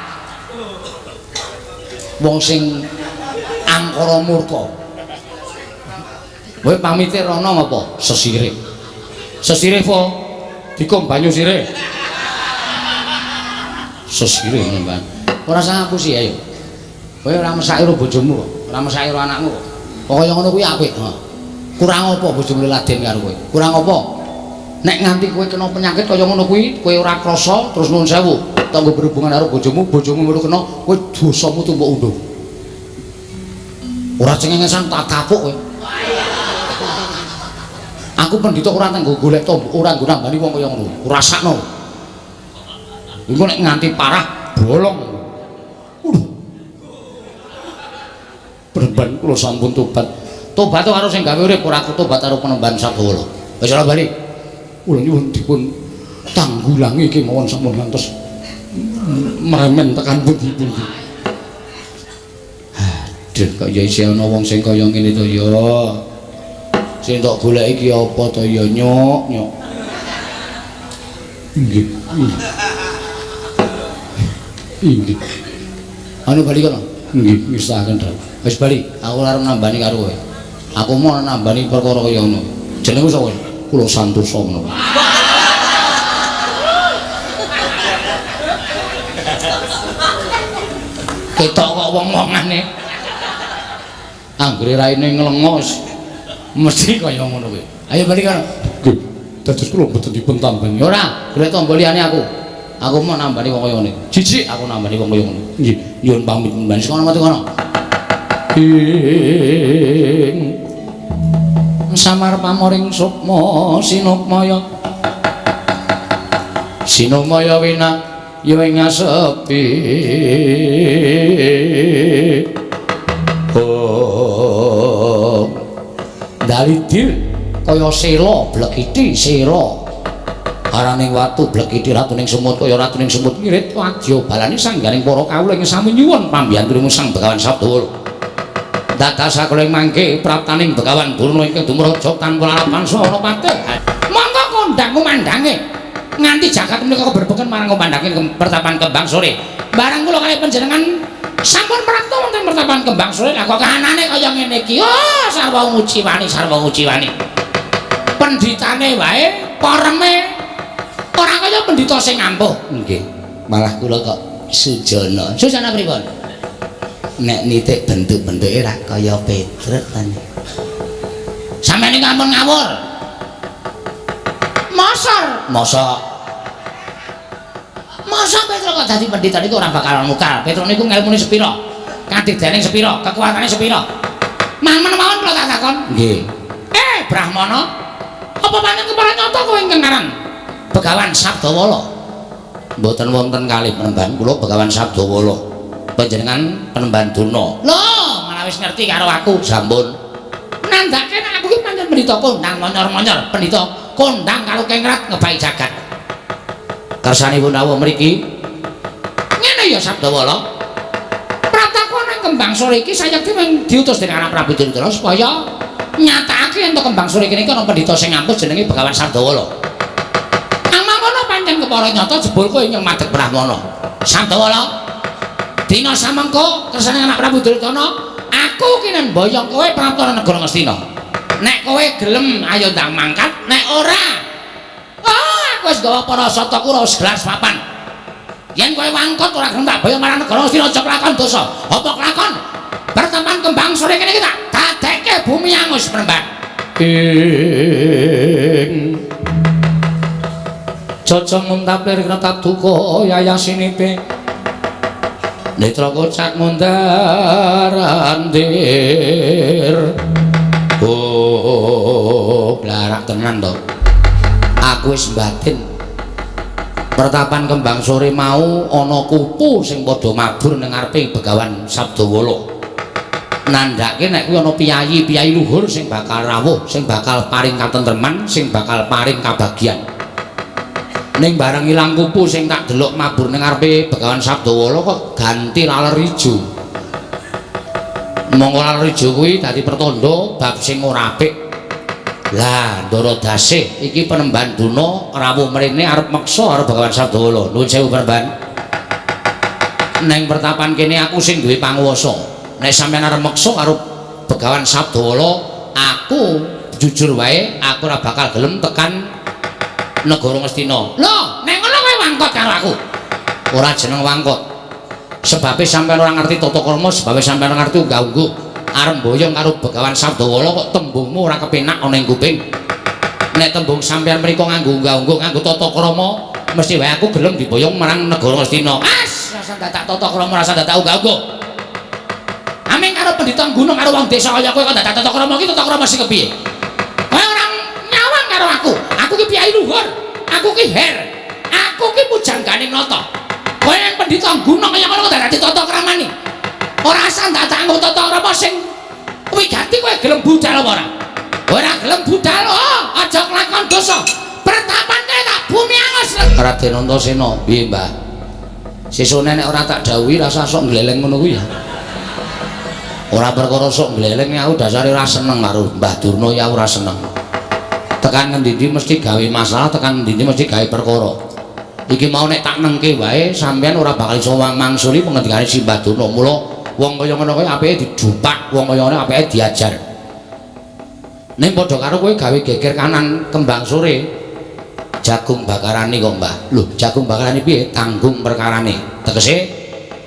Wong sing angkara murka. Kowe pamite rono ngapa? Sesirih. Sesirih po? Dikum banyu sirih. Sesirih ngono, ora usah ngapusi ayo. Kowe ora mesake karo bojomu kok, ora mesake karo anakmu kok. Pokoke ngono kuwi apik, heeh. Kurang apa bojomu laden karo kowe? Kurang apa? Nek nganti kowe kena penyakit kaya ngono kuwi, kowe ora krasa terus nuwun sewu, tanggo berhubungan karo bojomu, bojomu melu kena, kowe dosamu tumpuk unduh. Ora cengengesan tak tapuk kowe. Aku pendhita ora tanggo golek tombo, ora nggo nambani wong kaya ngono. Ora sakno. Engko nek nganti parah bolong. Penemban kula sampun tobat. Tobat karo sing gawe urip, ora tobat karo penemban Sabdawala. Wis ora bali. Kula nyuwun dipun tanggulangi kemawon sampun ngantos meremen tekan pundi-pundi. Aduh, kok ya isih ana wong sing kaya ngene to ya. Sing tok golek iki apa to ya, nyok, nyok. Nggih. Inggih. Anu bali kono. Nggih, ngersakaken dawuh. Wis bali, aku arep nambani karo kowe. Aku mau nambani perkara kaya ngono. Jenengmu sapa? Kula Santosa ngono. Ketok kok wong-wongane. Anggere raine nglengos mesti kaya ngono kuwi. Ayo bali kono. Nggih. Dados kula mboten dipun tambani. Ora, golek tamba liyane aku. Aku mau nambani wong kaya ngene. Jijik aku nambani wong kaya ngono. Nggih, nyuwun pamit mbani kono mati kono. Ing samar pamoring sukma sinukmaya. Sinukmaya wina ya ing asepi. Oh. Dalidil kaya sela blekiti sela. Araning watu blekiti ratuning semut kaya ratuning semut ngirit wadya balane sangganing para kawula ing sami nyuwun pambiyantu Sang Begawan Sabdawala. Dados sakula ing mangke praptaning Begawan Durna ingkang dumraja tanpa lalapan saha patih. Monggo kondang kumandange nganti jagat menika keberbeken marang kumandange pertapan kembang sore. Barang kula kalih panjenengan Sampun prapta wonten pertapan Kembang Sore lah kok kahanane kaya ngene iki. Oh, sarwa nguciwani, sarwa nguciwani. Pendhitane wae poreme ora kaya pendhita sing ampuh. Nggih. Malah kula kok sujana. Sujana pripun? Nek nitik bentuk-bentuke ra kaya Petruk ta. Sampeyan iki ampun ngawur. Mosor, Mosok masa Petruk kok dadi pendhita niku ora bakal mukal. Petruk niku ngelmune sepira? Kadidene sepira? Kekuatane sepira? Mamen mawon kula tak takon. Nggih. Brahmana, apa pancen kepara nyata kowe ingkang aran Begawan Sabdawala? Mboten wonten kalih penemban kula Begawan Sabdawala. Panjenengan penemban Durna. Lho, malah wis ngerti karo aku. Sampun. Nandhake nek aku ki pancen pendhita kondang monyor-monyor, pendhita kondang karo kengrat ngebai jagat. Kersanipun rawuh mriki. Ngene ya Sabdawala. Prataku ana ing Kembang Sore iki sayekti mung diutus dening Anak Prabu Duryudana supaya nyatakake yen to Kembang Sore kene iki ana pendhita sing ampuh jenenge Begawan Sabdawala. Amangono pancen kepara nyata jebul kowe nyung madhep Brahmana. Sabdawala, dina samengko kersane Anak Prabu Duryudana, aku ki mboyong kowe prapta negara Ngastina. Nek kowe gelem ayo ndang mangkat, nek ora, oh, aku wis gawa para sata kura wis gelar papan. Yen kowe wangkot ora gelem tak boyong marang negara Ngastina aja kelakon dosa. Apa kelakon? Pertemuan Kembang Sore kene iki tak dadekke bumi angus penemban. Ing cocong muntapir kretap duka yayasinipe netra kocak mundar andir. Oh, blarak tenan to. Aku wis batin. Pertapan Kembang Sore mau ana kupu sing padha mabur ning ngarepe Begawan Sabdawala. Nandhake nek kuwi ana piyayi-piyayi luhur sing bakal rawuh, sing bakal paring katentreman, sing bakal paring kabagyan. Ning bareng ilang kupu sing tak delok mabur ning ngarepe Begawan Sabdawala kok ganti laler ijo. Monggo laler ijo kuwi dadi pertanda bab sing ora apik. Lah, Ndara Dasih iki penemban Durna rawuh mrene arep meksa karo Begawan Sabdawala. Nuwun sewu penemban. Neng pertapan kene aku sing duwe panguwasa. Nek sampeyan arep meksa karo Begawan Sabdawala, aku jujur wae aku ora bakal gelem tekan negara Ngastina. Lho, nek ngono kowe wangkot karo aku. Ora jeneng wangkot. Sebabe sampeyan ora ngerti tata krama, sebabe sampeyan ora ngerti unggah-ungguh. Arep mboyong karo Begawan Sabdawala kok tembungmu ora kepenak ana ing kuping. Nek tembung sampeyan mriku nganggo unggah-ungguh, nganggo tata krama, mesti wae aku gelem diboyong marang negara Ngastina. As, rasa dadak tata krama, rasa dadak unggah-ungguh. Aming karo pendhita gunung karo wong desa kaya kowe kok dadak tata krama iki tata krama sing kepiye? Kowe ora nyawang karo aku. Aku ki piyai luhur, aku ki her, aku ki pujangganing nata. Kowe yang pendhita gunung kaya ngono kok dadak tata kramane. Ora asal dadak nganggo tata krama sing wigati kowe gelem budal apa ora? Ora gelem budal, oh, aja kelakon dosa. Pertapan kowe tak bumi angus. Raden Antasena, piye, Mbah? Sesone nek ora tak dawuhi rasa sok ngleleng ngono kuwi ya. Ora perkara sok ngleleng, aku dasare ora seneng karo Mbah Durna ya ora seneng. Tekan ngendi-endi mesti gawe masalah, tekan ngendi-endi mesti gawe perkara. Iki mau nek tak nengke wae sampeyan ora bakal iso mangsuli pengendikane si Mbah Durna. Mula wong kaya ngono kuwi apike dijupak, wong kaya ngono apike diajar. Ning padha karo kowe gawe geger kanan Kembang Sore. Jagung bakarane kok, Mbah. Lho, jagung bakarane piye? Tanggung perkarane. Tegese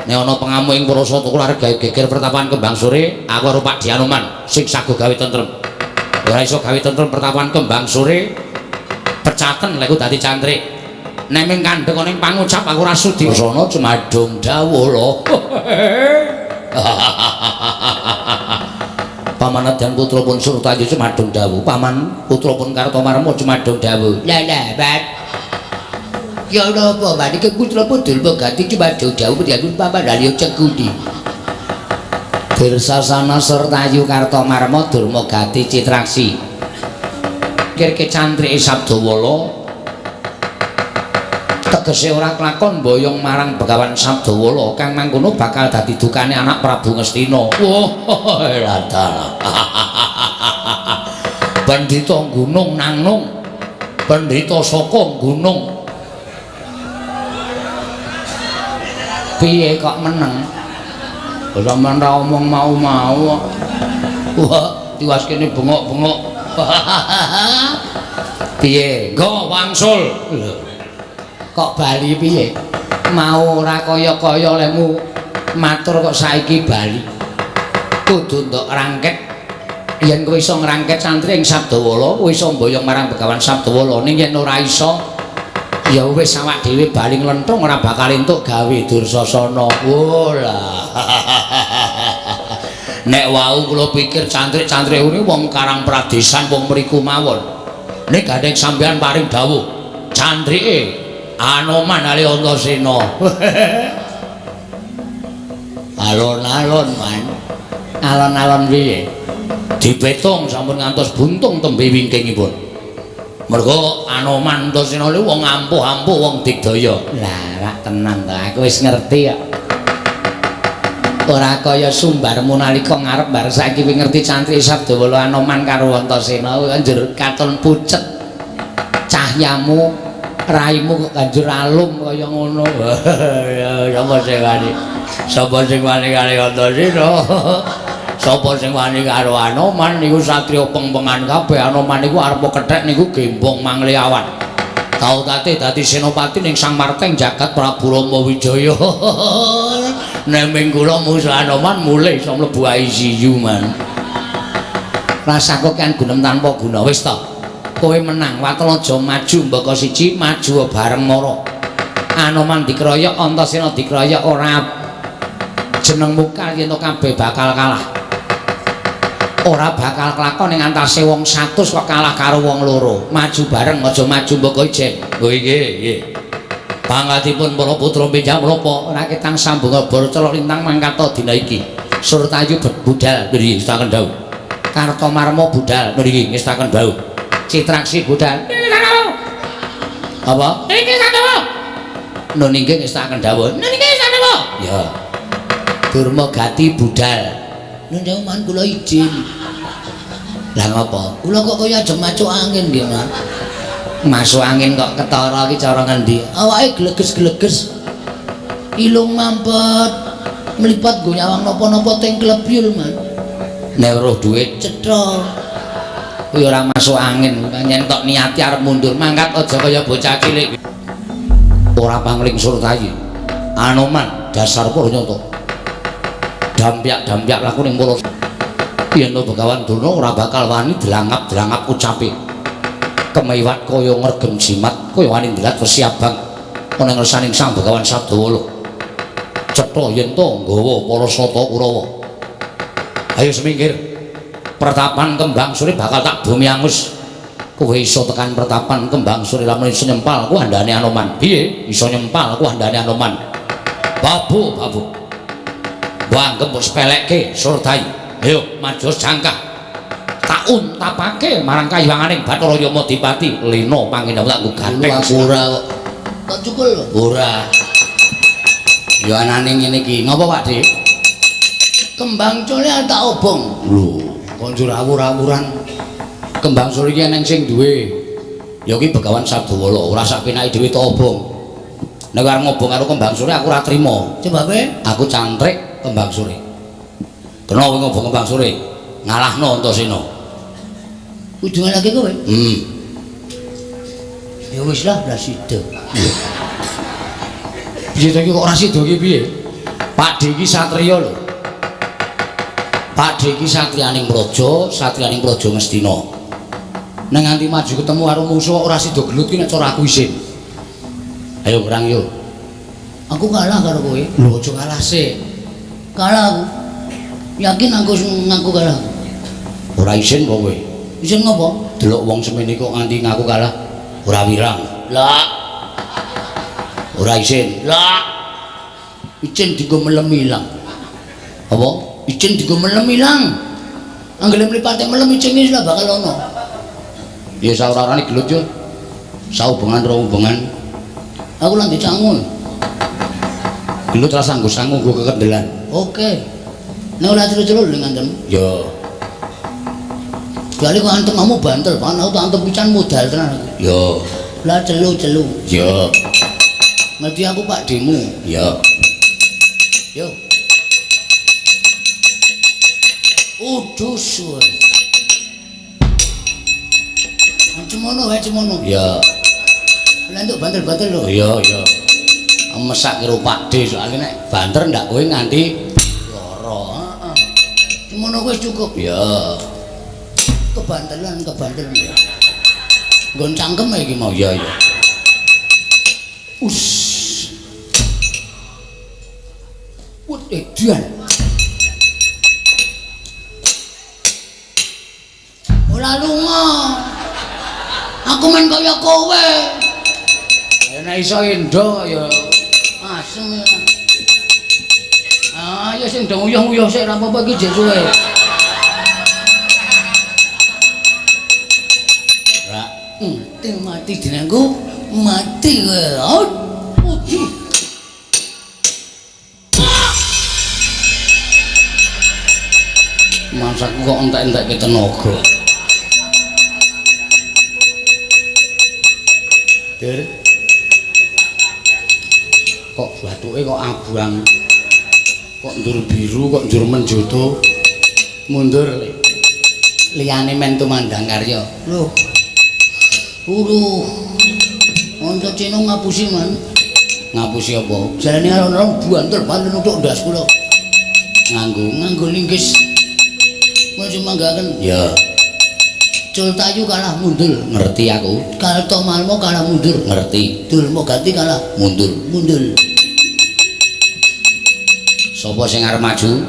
nek ana pengamuk ing Parasata kula arep gawe geger pertapan Kembang Sore, aku karo Pak Dianoman sing sago gawe tentrem. Ora iso gawe tentrem pertapan Kembang Sore, pecaten lek dadi cantrik. Nek ming kandhek ana ing pangucap aku ora sudi. Sono cumadung dawuh lho. Paman dan putra pun Surtayu cumadung dawuh. Paman putra pun Kartomarma cumadung dawuh. Lah lah, Bat. Ya napa, Bat? Iki putra pun Durma Gati cumadung dawuh piyambak paman Dalya Cekuni. Dirsasana Surtayu Kartomarma Durma Gati Citraksi. Kirke cantrike Sabdawala tegese ora kelakon mboyong marang Begawan Sabdawala kang mangkono bakal dadi dukane anak Prabu Ngastina. Wah, dalah. Pendhita gunung nangnung, pendhita saka gunung. Piye kok meneng? Sampeyan ra omong mau-mau. Wah, tiwas kene bengok-bengok. Piye? Nggo wangsul. Lho. Kok bali piye? Mau ora kaya-kaya lemu matur kok saiki bali. Kudu ndok rangket. Yen kowe iso ngrangket santri ing Sabdawala, kowe iso mboyong marang Begawan Sabdawala. Ning yen ora iso, ya wis awak dhewe bali nglenthung ora bakal entuk gawe Dursasana. Oh lah. Nek wau kula pikir cantrik-cantrik ngene wong Karang Pradesan wong mriku mawon. Nek gandeng sampeyan paring dawuh, cantrike Anoman ali Antasena. Alon-alon, Man. Alon-alon piye? Dipetung sampun ngantos buntung tembe wingkingipun. Mergo Anoman Antasena niku wong ampuh-ampuh, wong digdaya. Lah, rak tenan to, aku wis ngerti kok. Ora kaya sumbarmu nalika ngarep bar saiki wis ngerti cantrik Sabdawala Anoman karo Antasena njur katon pucet cahyamu, raimu kok banjur alum kaya ngono. Sapa sing wani? Sapa sing wani karo Antasena? Sapa sing wani karo Anoman niku satriya pengpengan kabeh. Anoman niku arep kethek niku gembong mangliawan. Tau tate dadi senopati ning Sang Marteng jagat Prabu Rama Wijaya. Nek ming kula musuh Anoman mulih iso mlebu ICU, Man. Rasaku kan gunem tanpa guna. Wis to. Kowe menang, watel aja maju mbaka siji, maju bareng mara. Anoman dikeroyok, Antasena dikeroyok, ora jenengmu kal yen kabeh bakal kalah. Ora bakal kelakon ning antase wong 100 kok kalah karo wong loro. Maju bareng, aja maju mbaka ijen. Oh nggih, nggih. Pangkatipun para putra benjang menapa ora ketang sambung boro celok lintang mangkata dina iki. Surtayu budal nggih ngestaken dawuh. Kartomarma budal nggih ngestaken dawuh. Citraksi budal. Apa? Niki sandhawa. Nun inggih ngestaken dawuh. Nun inggih sandhawa. Ya. Durma gati budal. Nun sewu man kula izin. Lah ngapa? Kula kok kaya ajeng masuk angin nggih, Man. Masuk angin kok ketara iki cara ngendi? Awake gleges-gleges. Ilung mampet. Mlipat nggo nyawang napa-napa teng klebyul, Man. Nek weruh dhuwit cetha. Kuwi ora masuk angin, yen tok niati arep mundur mangkat aja kaya bocah cilik. Ora pangling surtayi. Anoman dasar purnyata. Dampyak-dampyak laku ning mulut. Yen to Begawan Durna ora bakal wani delangap-delangap ucape. Kemewat kaya ngregem jimat, kaya wani ndelat wesi abang ana ngersaning Sang Begawan Sabdawala. Cetha yen to nggawa para sata Kurawa. Ayo semingkir. Pertapan Kembang Suri bakal tak bumi angus. Kowe iso tekan pertapan Kembang Suri lamun iso nyempal ku andane Anoman. Piye? Iso nyempal ku andane Anoman. Babu, babu. Wanggem mbok sepelekke Surtayi. Ayo maju jangkah. Tak untapake marang kayiwanganing Bathara Yamadipati. Lena pangendawu tak nggo ganteng. Aku ora kok. Kok cukul lho? Ora. Ya anane ngene iki. Ngopo, Pak Dik? Kembang cole tak obong. Lho, kok njur awur-awuran. Kembang Suri iki eneng sing duwe. Ya iki Begawan Sabdawala, ora sak penake dhewe tak obong. Nek arep ngobong karo Kembang Suri aku ora trima. Sebabe? Aku cantrik Kembang Suri. Kena kowe ngobong Kembang Suri, ngalahno Antasena. Kudu ngalahke kowe? Hmm. Ya wis lah, lah sida. Piye to iki kok ora sida iki piye? Pak D iki satriya lho. Pak D iki satriyaning praja, satriyaning praja Ngastina. Nek nganti maju ketemu karo musuh ora sida gelut ki nek cara aku isin. Ayo perang yo. Aku kalah karo kowe. Lho aja kalah sik. Kalah aku. Yakin aku ngaku kalah. Ora isin kok kowe. Isin ngopo? Delok wong semene kok nganti ngaku kalah. Ora wirang. Lah. Ora isin. Lah. Icin dienggo melem ilang. Apa? Icin dienggo melem ilang. Anggere mripate melem icin wis lah bakal ana. Ya saora-orane gelut yo. Saubengan rong ubengan. Aku lan dicangun. Gelut ra sanggo sangu nggo kekendelan. Oke. Nek ora celu-celu lho ngantem. Ya. Kecuali kok antem kamu bantel banget, aku tak antem pisan modal tenan aku. Ya. Lah celu-celu. Ya. Ngerti aku Pak Demu. Ya. Yo. Udus wae. Cemono wae cemono. Ya. Lah entuk banter-banter lho. Iya, iya. Mesak karo Pakde soalnya nek banter ndak kowe nganti lara. Heeh. Cemono wis cukup. Ya. Kebantelan, kebantelan ya. Nggon cangkem iki mau. Ya, ya. Us. Wut edian. Ora lunga. Aku men kaya kowe. Ya nek iso endo ya asem ya. Ah, ya sing do nguyuh-nguyuh sik ora apa-apa iki jek suwe. Ra, mati jenengku, mati kowe. Masaku kok entek-entekke tenaga. Dur. Kok bathuke kok abang. Kok ndur biru, kok ndur menjoto. Mundur le. Liyane men tumandang karya. Loh. Uruh. Antasena ngapusi, Man. Ngapusi apa? Jarane alon-alon banter banter nuthuk ndas kula. Nganggo nganggo linggis. Maju manggaken. Ya. Cul Tayu kalah mundur. Ngerti aku. Kartomarmo kalah mundur. Ngerti. Dulmogati kalah mundur. Mundur. Sopo sing arep maju?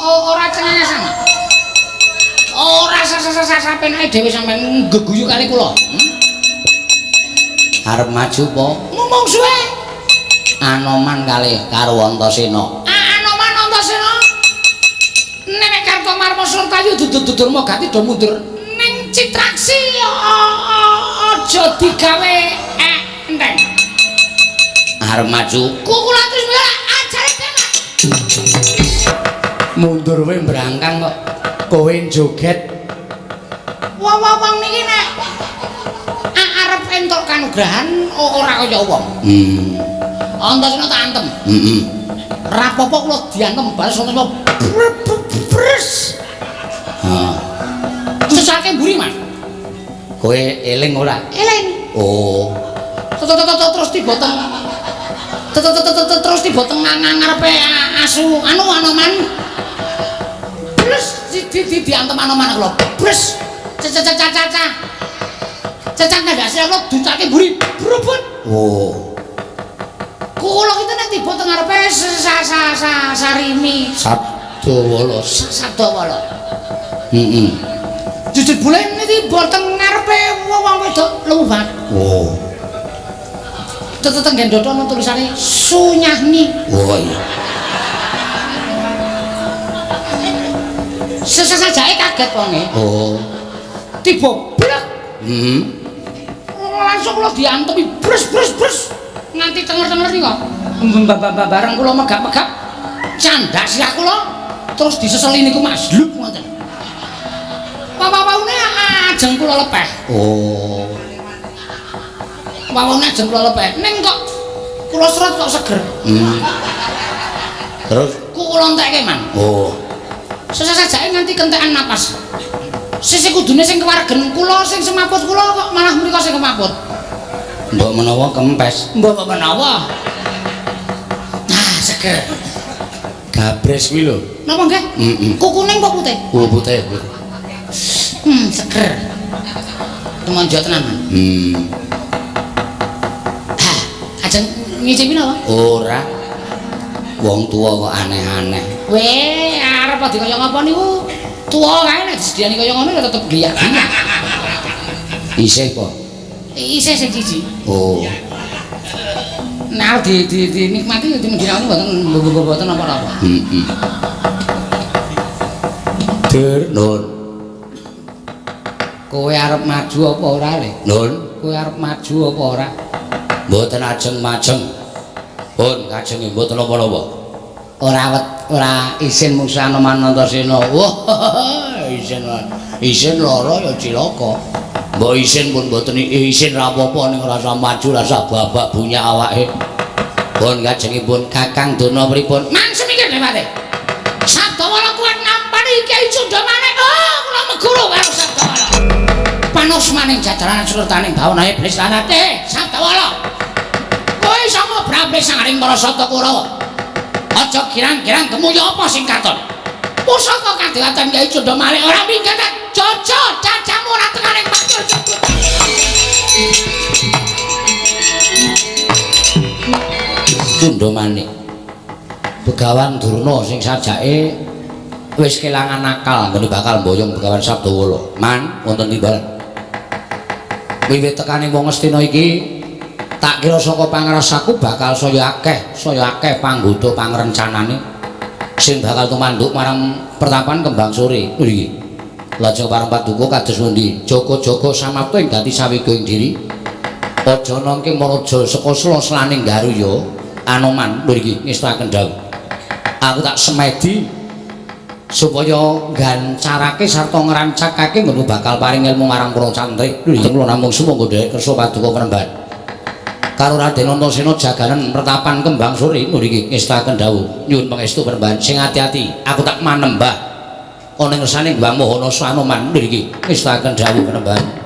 Ora cengengesan. Ora sapenake dhewe sampean geguyu kali kula. Arep maju apa? Ngomong suwe. Anoman kalih karo Antasena. Anoman Antasena. Nek Kartomarmo Surtayu dudur-dudur Mogati do mundur. Ning Citraksi aja digawe enteng. Arep maju. Kula terus ajare tenan. Mundur kowe mbrangkang kok kowe joget. Wong-wong niki nek arep entuk kanugrahan ora kaya wong. Antasena tak antem. Heeh. Rapopo kula diantem bales Antasena. Bres. Heeh. Sesake mburi, Mas. Kowe eling ora? Eling. Oh. Terus tiba teng terus tiba teng ngarepe asu anu Anoman. Bres di diantem Anoman kula. Bres. Cecah. Cecah ndak sira kula ducake mburi. Brubut. Oh. Kula kita nek tiba teng ngarepe Sarimi. Sadawala. Sadawala. Heeh. Jujur bulan tiba teng ngarepe wong wedok luwih banget. Oh. Tetep nggen dada ana tulisane Sunyahni. Oh iya. Sesajake kaget wonge. Oh. Tiba blek. Heeh. Langsung kula diantemi bres bres bres. Nganti tenger-tenger niku. Bareng kula megap-megap candak sirah kula terus diseseli niku Mas. Luk ngoten. Wawaune ajeng kula lepeh. Oh. Wawaune ajeng kula lepeh. Ning kok kula serot kok seger. Terus kula entekke, Man. Oh. Sesajake nganti kentekan napas. Sisih kudune sing kewaregen kula sing semaput kula kok malah mriko sing kemaput. Mbok menawa kempes. Mbok menawa. Nah, seger. Gabres kuwi lho. Napa nggih? Heeh. Kukuning apa putih? Kuku putih. Seger. Temanja tenan. Hah, ajeng ngicipi napa? Ora. Wong tuwa kok aneh-aneh. Weh, arep dadi kaya ngapa niku? Tuwa kae nek disediani kaya ngono ya tetep gliyak-gliyak. Isih apa? Isih sing siji. Oh. Nek arep dinikmati ya dimendinane mboten mboten napa-napa. Heeh. Dur, Nun. Kowe arep maju apa ora, Le? Nun, kowe arep maju apa ora? Mboten ajeng majeng. Pun kajenge mboten napa-napa. Ora ora isin mungsu Anoman Antasena. Wah, isin isin lara ya cilaka. Mbok isin pun mboten isin ra apa-apa ning ora usah maju rasa babak bunyak awake. Pun kajengipun Kakang Durna pripun? Mang semikir lewate. Sabdawala kuat nampani Kyai Cundamane. Oh, kula meguru karo Sabdawala. Panusmaning jajaranan surtaning bawana iblis lanate Sabdawala. Kowe iso ngobrabne sangaring para sata Kurawa. Aja girang-girang gemuyu apa sing katon. Pusaka kadewatan Kyai Cundamane ora minggat. Jojo cacamu ora tekaning pacul jebut. Cundamane. Begawan Durna sing sajake wis kelangan akal nggone bakal mboyong Begawan Sabdawala. Man wonten timbalan. Wiwit tekane wong Astina iki tak kira saka pangrasaku bakal saya akeh panggoda pangrencanane sing bakal tumanduk marang pertapan Kembang Sore. Lho iki. Lajeng pareng paduka kados pundi? Joko-joko samapta ing dadi sawiga ing diri. Aja nangking maraja saka sela-selaning Garuya Anoman. Lho iki ngestaken dawuh. Aku tak semedi supaya nggancarake sarta ngrancakake nggon bakal paring ilmu marang para cantrik. Lho iki kula namung sumangga nderek kersa paduka panembahan. Karo Raden Antasena jaganen pertapan Kembang Sore. Lho iki ngestaken dawuh. Nyuwun pangestu panembahan sing ati-ati. Aku tak manembah ana ing ngersane Mbah Mohana Anoman. Lho iki ngestaken dawuh panembahan.